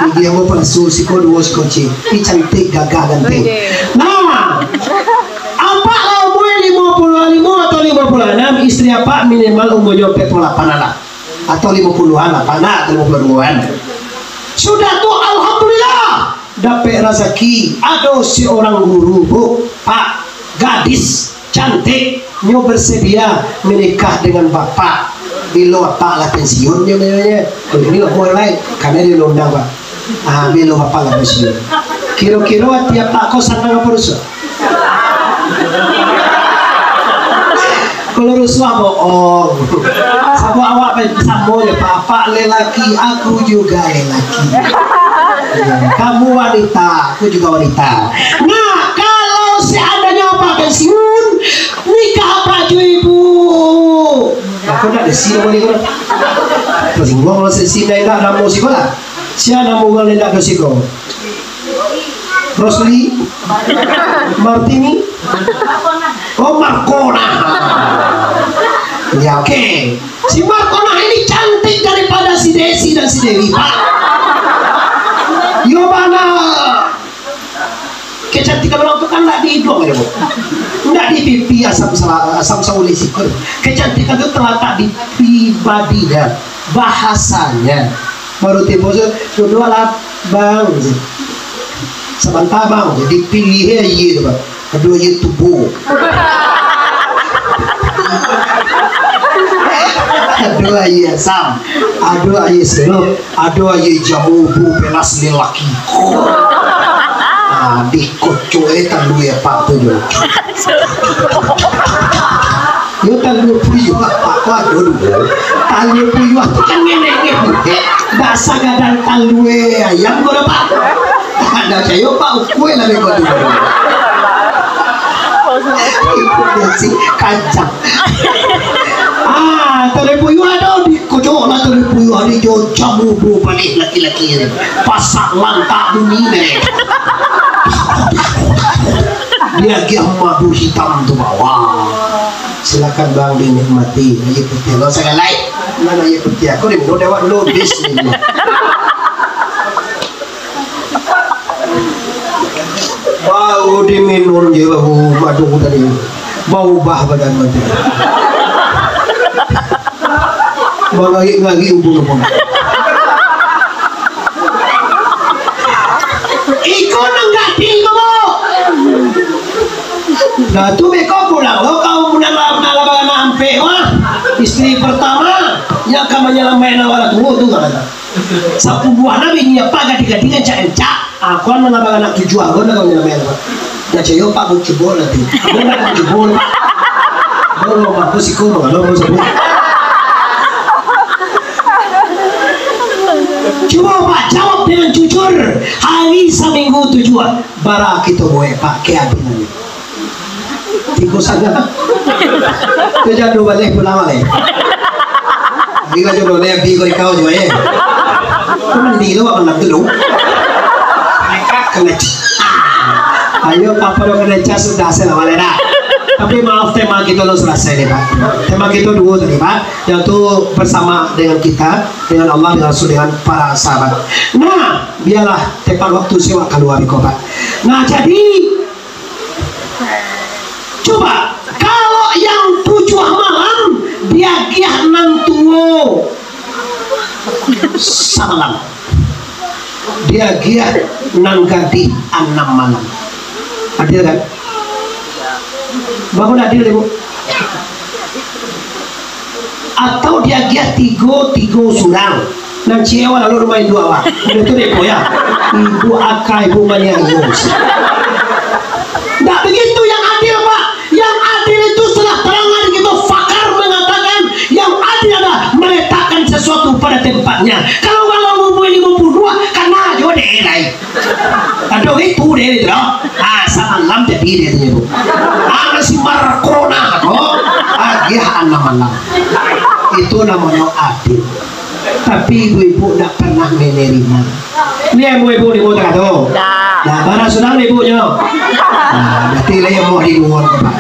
Gigi ambo palsu, siko duo, siko ciek. Tapi cantik, gagah, ganteng. Nah, Apak lah umua limo puluah limo atau limo puluah anam, istri apak minimal umurnyo ampek puluah lapan lah. Atau limo puluahan lah, Pak, nah, atau limo puluah duoan. Sudah tu, alhamdulillah, dapek razaki, ado seorang guru, Bu, Pak, gadis cantik, nyo bersedia menikah dengan bapak. Bilo apak lah pensiun, nyo, nyo, nyo. Kalau ini lah mulai, karena dia undang, Pak. Ah, bilo bapak lah pensiun. Kiro-kiro ati apak ko sanang apa rusuah? Kalau rusuah, bohong. Sabab awak pe-, samo je, Pak. Apak lelaki, aku juga lelaki. Ya, kamu wanita, aku juga wanita. Nah, kalau seandainya apak pensiun, nikah apak jo ibu. Aku ndak besi nama dia. Tersinggung kalau sesi ndak, ndak namo siko lah. Sia namo urang ndak besi ko? Rosli? Martini? Oh, Markona. Ya, oke. Si Markona ini cantik daripada si Desi dan si Dewi, Pak. Yo, bana. Kecantikan orang tu kan ndak di hidung aja, Bu. Ndak di pipi asam sala-, asam saulih sikul. Kecantikan tu terletak di pribadinya, bahasanya. Baru timbul tu, "Duduaklah, Bang." Sabanta, Bang. Jadi pilih aja tu, Bang. Aduh, aja tubuh. Aduh, aja asam. Aduh, aja sirup. Aduh, ayo jamu bu pelas lelaki. Ah, dikocok eh talua apak tu jo. Yo, talua puyuah apak tu ado duo. Talua puyuah tu kan ngenek-ngenek. Dak sagadang talua ayam ko dah, Pak. Dak cayo, Pak, ukua lah beko tu. Ikut dia si kacang. Ah, talua puyuah ado di Kocok lah tu puyuah ni jo jamu bu panih laki-laki ni. Pasak lantak bunyi ni. Dia agiah madu hitam tu bawa. Silakan bang dinikmati. Ayo putih lo sagalai. Mana ayo putih aku ni minum dewak dulu bis ni. Baru diminum je baru madu tadi. Baubah badan madu. Mangarik-ngarik ubun-ubun. Iko nan gadih ko, Bu. Nah, tu beko pulang lo kaum nan lah, nan lah baranak ampek mah. Isteri pertama yang ka manyalamaik nan lah tuo tu kan. Sapuluah anak bini apak gadih-gadih rancak-rancak. Aku anak abang anak tujuah, aku nak kawin anak apak. Nak cayo apak, aku cubo nanti. Aku nak cubo, Pak. Aku mau mampu siko, Bang. Aku mau sebut. Cubo, Pak, jawab dengan jujur. Hari saminggu tujuah, bara kito buek, Pak, ke abih nanti. Tikus sangat. Tu jadu baleh pulang baleh. Bila jodoh dia bi kau ikau jual, eh. Kau mandi tu apa nak tu? Kena c-, ayo, papa dah kena cas sudah, saya lah baleh dah. Tapi maaf, tema kita lo selesai ni, Pak. Tema kita duo tadi, Pak. Yang tu bersama dengan kita, dengan Allah, dengan Rasul, dengan para sahabat. Nah, biarlah tepat waktu siwak kalua biko, Pak. Nah, jadi, coba, kalau yang tujuah malam, diagiah nan tuo samalam. Diagiah nan gadih anam malam. Adil kan? Bangun adil, Ibu. Atau diagiah tigo, tigo surang. Nan ciek awak lalu rumah induk awak. Udah tu dek ya. Ibu akai, ibu maniayo. Ndak begitu yang adil, Nya, kalau, kalau umua limo puluah dua, kana jo dek lai. Ado itu dek itu doh. Ah, samalam jadi dek itu. Ah, masih markona doh. Agiah anak malam. Itu namonyo adil. Tapi ibu-ibu ndak pernah menerima. Ni ibu-ibu di muka tu. Ndak. Nah, mana sudah ibunyo? Nah, berarti lah yang mau di luar, Pak.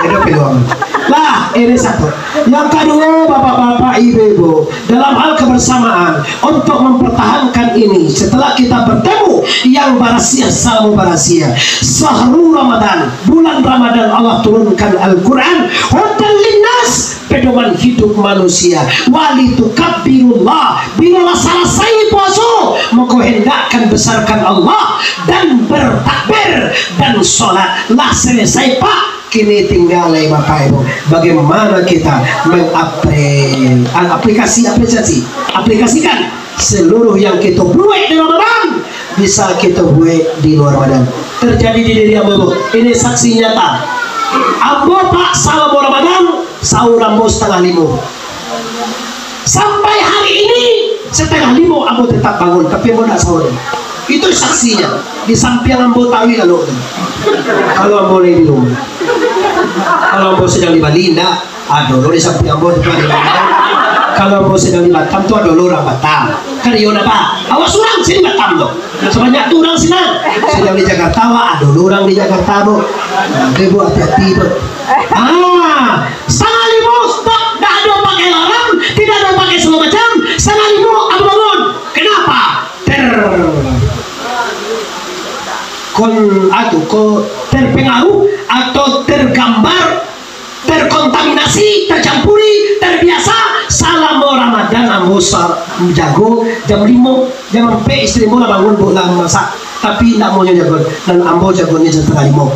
Ada peluang. Lah, ini satu. Yang kedua, bapak-bapak, ibu-ibu, dalam hal kebersamaan, untuk mempertahankan ini, setelah kita bertemu, yang barasiah, salalu barasiah. Sahru Ramadan, bulan Ramadan, Allah turunkan Al-Quran, hudan linnas, pedoman hidup manusia. Walitukabbirullaha, bilolah salasai puaso, mako hendakkan besarkan Allah dan bertakbir dan sholat. Lah selesai, Pak. Kini tinggal lai, Bapak Ibu, bagaimana kita mengapre-, aplikasi, apresiasi, aplikasikan seluruh yang kita buat di Ramadan, bisa kita buat di luar Ramadan. Terjadi di diri ambo, Bu. Ini saksi nyata. Ambo, Pak, salamo Ramadan, sahur ambo setengah limo. Sampai hari ini, setengah limo ambo tetap bangun, tapi ambo ndak sahur. Itu saksinya. Di sampiang ambo tawi lalu tu. Kalau ambo lagi di rumah. Kalau ambo sedang di Bali, ndak. Ado lo di sampiang ambo tu, di Bali. Kalau ambo sedang di Batam tu, ado lo urang Batam. Kan iyo napa? Awak surang sini Batam tu. Sabanyak tu urang sinan. Sedang di Jakarta, awak ado lo urang di Jakarta tu. Nah, oke, Bu, hati-hati, Bu. Ah, setengah limo stop, ndak ado pakai alarm, tidak ado pakai segala macam. Setengah limo ambo bangun. Kenapa? Ter-, kon-, atu, ko terpengaruh atau tergambar, terkontaminasi, tercampuri, terbiasa, salamo Ramadan ambo sa-, jago jam limo, jam ampek istri ambo lah bangun, Bu, lah masak. Tapi indak amonyo jago, nan ambo jagonyo jam satangah limo.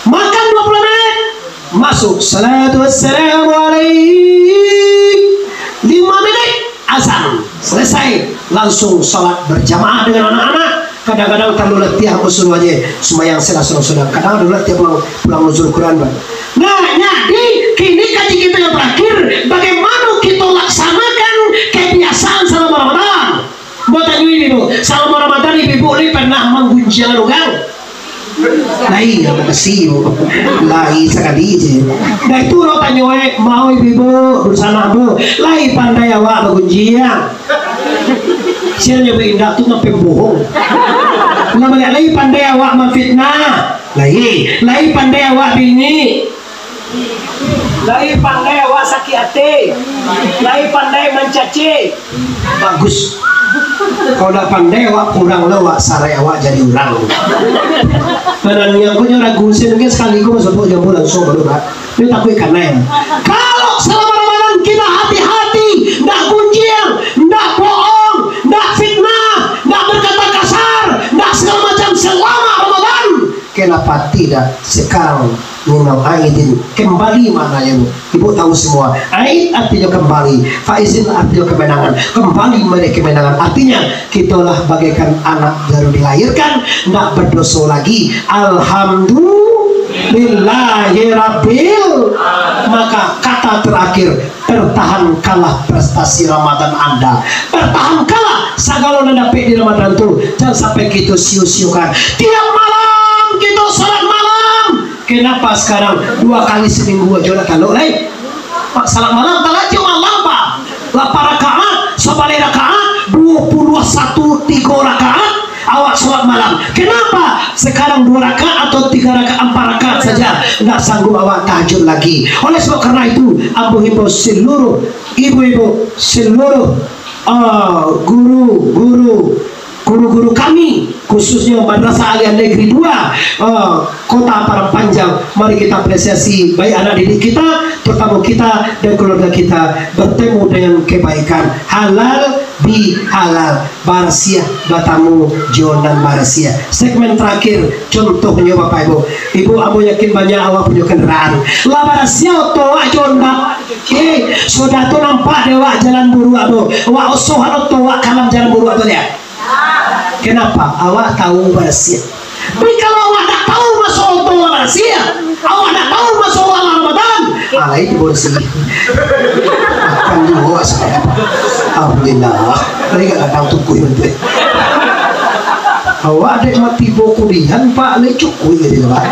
Makan dua puluh menit, masuk, salatu wassalamu alaik. Lima menit, azan, selesai, langsung salat berjamaah dengan anak-anak. Kadang-kadang talalu latiah, ambo suruah aja sumbayang salah surang-surang. Kadang ado latiah pulang, pulang nuzul Quran, Bang. Nah, jadi kini kaji kita yang terakhir, bagaimana kita laksanakan kebiasaan selama Ramadan? Ambo tanyo ibu-ibu, salamo Ramadan ibu-ibu ni pernah manggunjiang urang? Lai, ya, makasih, Bu. Lai sakali je. Dah itu urang tanyo, eh, mau ibu-ibu, dunsanak ambo, lai pandai awak bagunjiang? Sia nyo baindak tu nyo pembohong. Lah baliak, lai pandai awak mamfitnah? Lai, lai pandai awak bingik? Lai pandai awak sakik ati, lai pandai mancaci. Bagus. Kalau ndak pandai awak, kurang lo awak, sarai awak jadi urang. Nah, nan niang ko nyo ragu, sia mungkin sakali ko masuk jambu langsung baru, Pak. Ni takuik kanai. Kalau selama Ramadan kita hati-hati, ndak gunjiang, ndak bohong, ndak fitnah, ndak berkata kasar, ndak segala macam selama Ramadan, kenapa tidak sekarang minal aidin, kembali maknanya, Bu. Ibu tahu semua. Aid artinya kembali. Faizin artinya kemenangan. Kembali meraih kemenangan. Artinya, kita lah bagaikan anak baru dilahirkan, ndak berdosa lagi. Alhamdulillahirabbil. Maka kata terakhir, pertahankanlah prestasi Ramadan Anda. Pertahankanlah segala nan dapek di Ramadan tu. Jangan sampai kita sio-siokan. Tiap malam kita salat malam. Kenapa sekarang dua kali seminggu aja lah talok lai? Pak, salat malam talalu malam, Pak. Lapan rakaat, sabaleh rakaat, dua puluh satu, tiga rakaat, awak salat malam. Kenapa sekarang dua rakaat atau tiga rakaat, empat rakaat saja? Ndak sanggup awak tahajud lagi. Oleh sebab karena itu, ambo himbau seluruh ibu-ibu, seluruh, ah, guru-guru, guru-guru kami, khususnya Madrasah Aliyah Negeri dua, ah, Kota Padang Panjang. Mari kita apresiasi baik anak didik kita, terutama kita dan keluarga kita bertemu dengan kebaikan. Halal bihalal, barasiah batamu jo nan barasiah. Segmen terakhir, contohnyo Bapak Ibu. Ibu, ambo yakin banyak awak punyo kendaraan. Lah barasiah oto awak jo ndak? Eh, sudah tu nampak dek awak jalan buruak tu. Awak osoh oto awak ka dalam jalan buruak tu, liek. Kenapa? Awak tahu barasiah. Tapi kalau awak ndak tahu maso oto lah barasiah, awak ndak tahu maso awak lah Ramadan, ah, itu bersih. Kan juo, Pak. Alhamdulillah. Tadi gak gadang tukuih tu. Awak dek mati boku dian, Pak, lai cukuik gitu, Pak.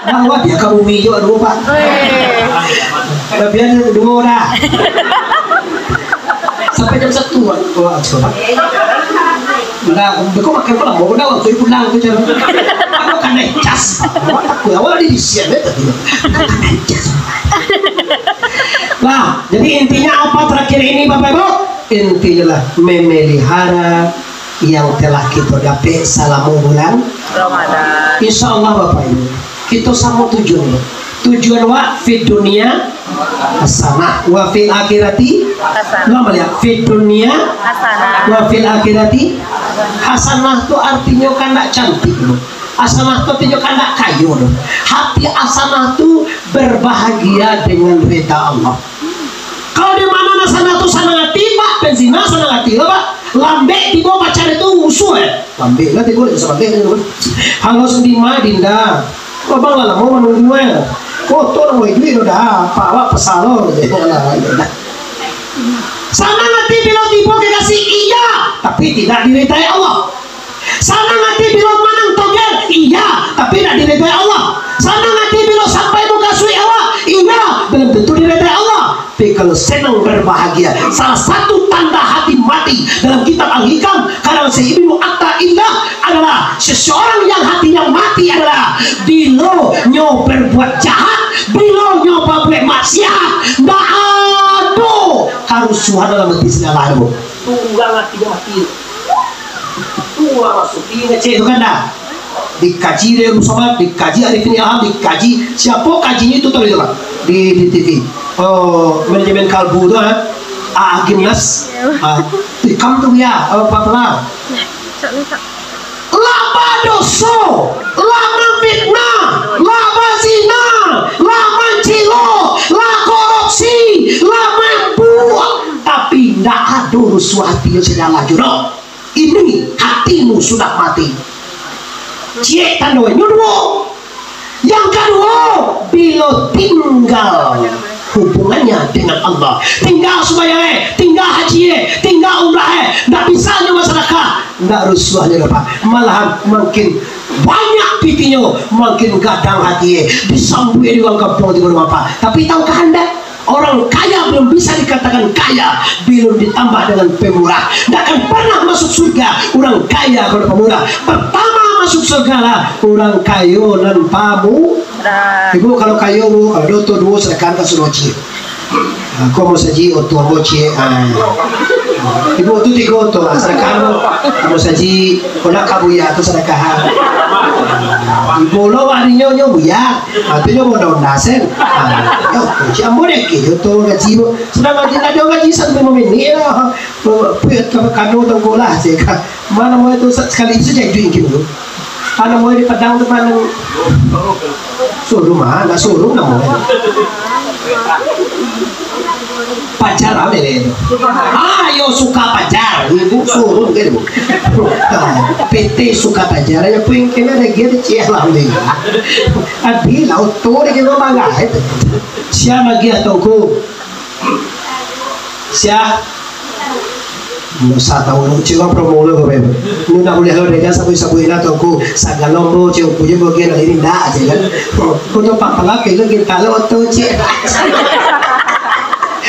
Nah, awak dia ka bumi juo dulu, Pak. Tapi ada dua dah. Sampai jam satu, Pak. Wah, coba. Nah, beko makan pun lamo, udah waktu pulang tu, cara. Apa kanai cas? Awak takut, awak di siang, ya, tadi. Kanai cas. Nah, jadi intinya apa terakhir ini, Bapak Ibu? Intinya lah memelihara yang telah kita dapat selama bulan Ramadan. Insya Allah, Bapak Ibu, kita sama tujuan, Bapak. Tujuan wa fi dunia hasanah, wa fil akhirati Hasanah. Ulang balik, ya. Fi dunia Hasanah. Wa fil akhirati hasanah tu artinyo kandak cantik tu. Hasanah tu artinyo kandak kayo tu. Hati hasanah tu berbahagia dengan rida Allah. Kalau di mana hasanah tu sanang hati, Pak, penzina sanang hati lah, Pak. Lambek tibo pacar itu musuh, eh. Lambek lah tibo, itu lambek. Halo sendiri mah, Dinda. Abang lah lamo manunggu, eh. Kotor, weh, duit udah, apa awak pasal lo? Alah, ya udah. Sanang hati bilo tibo kekasih, iya, tapi tidak diridai Allah. Sanang hati bilo manang togel, iya, tapi tidak diridai Allah. Sanang hati bilo sampai mukasuik awak, iya, belum tentu diridai Allah. Tapi kalau senang berbahagia, salah satu tanda hati mati dalam kitab Al-Hikam karang Syekh Ibnu Athaillah adalah seseorang yang hatinya mati adalah bilo nyo berbuat jahat, bilo nyo berbuat maksiat, ndak ado karusuhan dalam hati sinalah tu. Tunggang hati mati. Tunggang masuki ngecek tu kan dah. Dikaji dia Musamad, dikaji Arifin Ilham, dikaji siapa kajinyo itu tadi tu kan di, di T V. Oh, manajemen kalbu tu kan. Ah, gimnas. Ah, ikam tu ya, apa pernah? Lah badoso, lah mamfitnah, lah bazina, lah mancilok, lah korupsi, lah mambuak, tapi ndak ado rusuah hati yang sadalah juo. Ini hatimu sudah mati. Ciek tandonyo duo. Yang kaduo, bilo tinggal hubungannya dengan Allah. Tinggal sumbayang, eh, tinggal haji, eh, tinggal umrah, eh, ndak bisa nyo basadakah, ndak rusuah nyo doh, Pak. Malahan makin banyak pitinyo, makin gadang hati, eh, disambuik di urang kampuang tibo rumah, Pak. Tapi tahukah Anda, orang kaya belum bisa dikatakan kaya, belum ditambah dengan pemurah. Ndak akan pernah masuk surga urang kaya kalau pemurah. Pertama masuk surga lah urang kayo nan pamu-, Nah. Ibu, kalau kayo, Bu, kalau ada oto duo, sadakahan ka surau ciek. Ah, ko mau saji oto ambo ciek. Ah. Ibu, tu tigo oto lah, sadakahan, Bu. Mau saji, ko nak ka buya tu sadakahan. Ibu lo wak dinyo, nyo buya. Ah, tu nyo onda-onda sen. Ah, yo, ciek ambo dek, yo, tu gaji, Bu. Sudah gaji, ado gaji sampai mamini lah. Puet ka kado tongko lah, ciek. Mana mau itu sa-, sakali itu saja itu ingin dulu. Kalau mau di Padang tu mana? Suruh mah, ndak suruh namo. Pajar ame itu. Ah, yo suka pajar. Ibu suruh ke ibu. Ah, P T suka pajar. Ya pun kena ada dia di Ciah lah, alhamdulillah. Adi lah, oto dia kena bangga itu. Siapa lagi atau ku? Sia? Ndak usah tahu, lu cuma promo lu, Bapak Ibu. Lu ndak buliah lo, dek, sabuik-sabuik lah, tongko. Sagalo ambo, cik, uku je bagian dari ndak aja, kan. Kau tu pak pelak, lu kita lo, tu, cik.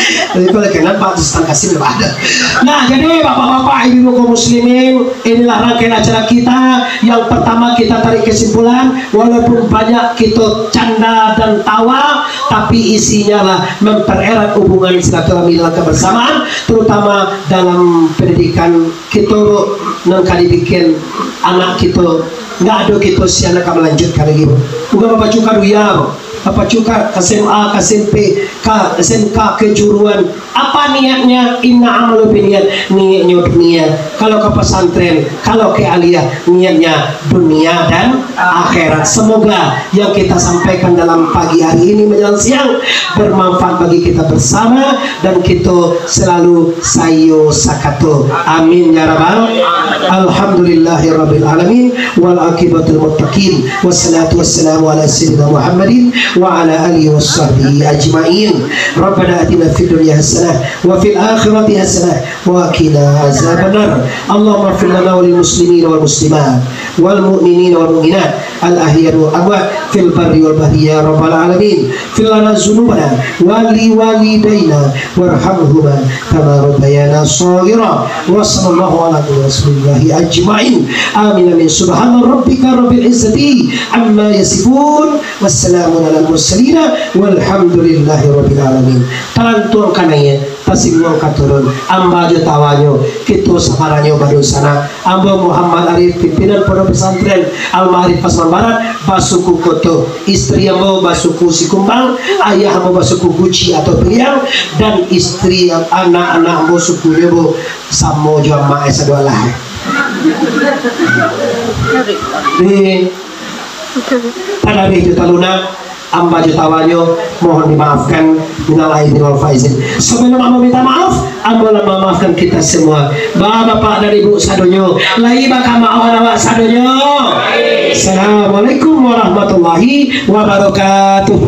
Tapi kalau kenal, Pak, Ustaz Kasim, Pak, ada. Nah, jadi, Bapak-bapak, Ibu-ibu kaum muslimin, inilah rangkaian acara kita. Yang pertama, kita tarik kesimpulan, walaupun banyak kita canda dan tawa, tapi isinya lah mempererat hubungan silaturahmi dalam kebersamaan, terutama dalam pendidikan kita nan ka dibikin anak kita. Ndak ado kita sia nan ka melanjutkan lagi, Bu. Bukan bapacu ka dunia, Bu. Bapacu ka S M A, ka S M P, ka S M K, kejuruan. Apa niatnya? Inna amalu biniat, niatnya dunia. Kalau ke pesantren, kalau ke aliyah, niatnya dunia dan akhirat. Semoga yang kita sampaikan dalam pagi hari ini menjelang siang bermanfaat bagi kita bersama dan kita selalu saiyo sakato. Amin ya rabbal. Alhamdulillahirabbil alamin, wal aqibatul muttaqin. Wassalatu wassalamu ala sayyidina Muhammadin wa ala alihi wa sahbihi ajmain. Rabbana atina fid dunya hasanah وفي الآخرة حسنة وقنا عذاب النار. اللهم اغفر لنا وللمسلمين والمسلمات والمؤمنين والمؤمنات الأحياء والأموات في البر والبحر يا رب العالمين. اغفر لنا ذنوبنا ولوالدينا وارحمهما كما ربيانا صغارا. وصلى الله على رسول الله أجمعين. آمين، آمين. سبحان ربك رب العزة عما يصفون. Wassalamun alal mursalina, walhamdulillahi rabbil alamin. Talantuang ka naiak, tasingguang ka turun, amba jo tawanyo, kito sabananyo badunsanak. Ambo Muhammad Arif, pimpinan Pondok Pesantren Al-Ma'arif Pasaman Barat, basuku Koto. Istri ambo basuku Sikumbang, ayah ambo basuku Guci atau Piliang, dan istri, anak-anak ambo sukunyo ambo samo jo amak, eh, sadoalah. Di Tanabih jo talunak, amba jo tawanyo, mohon dimaafkan, minal aidin wal faizin. Sabalum ambo minta maaf, ambo lah mamaafkan kita semua. Bapak dan ibu sadonyo, lai bakamaafan awak sadonyo. Assalamualaikum warahmatullahi wabarakatuh.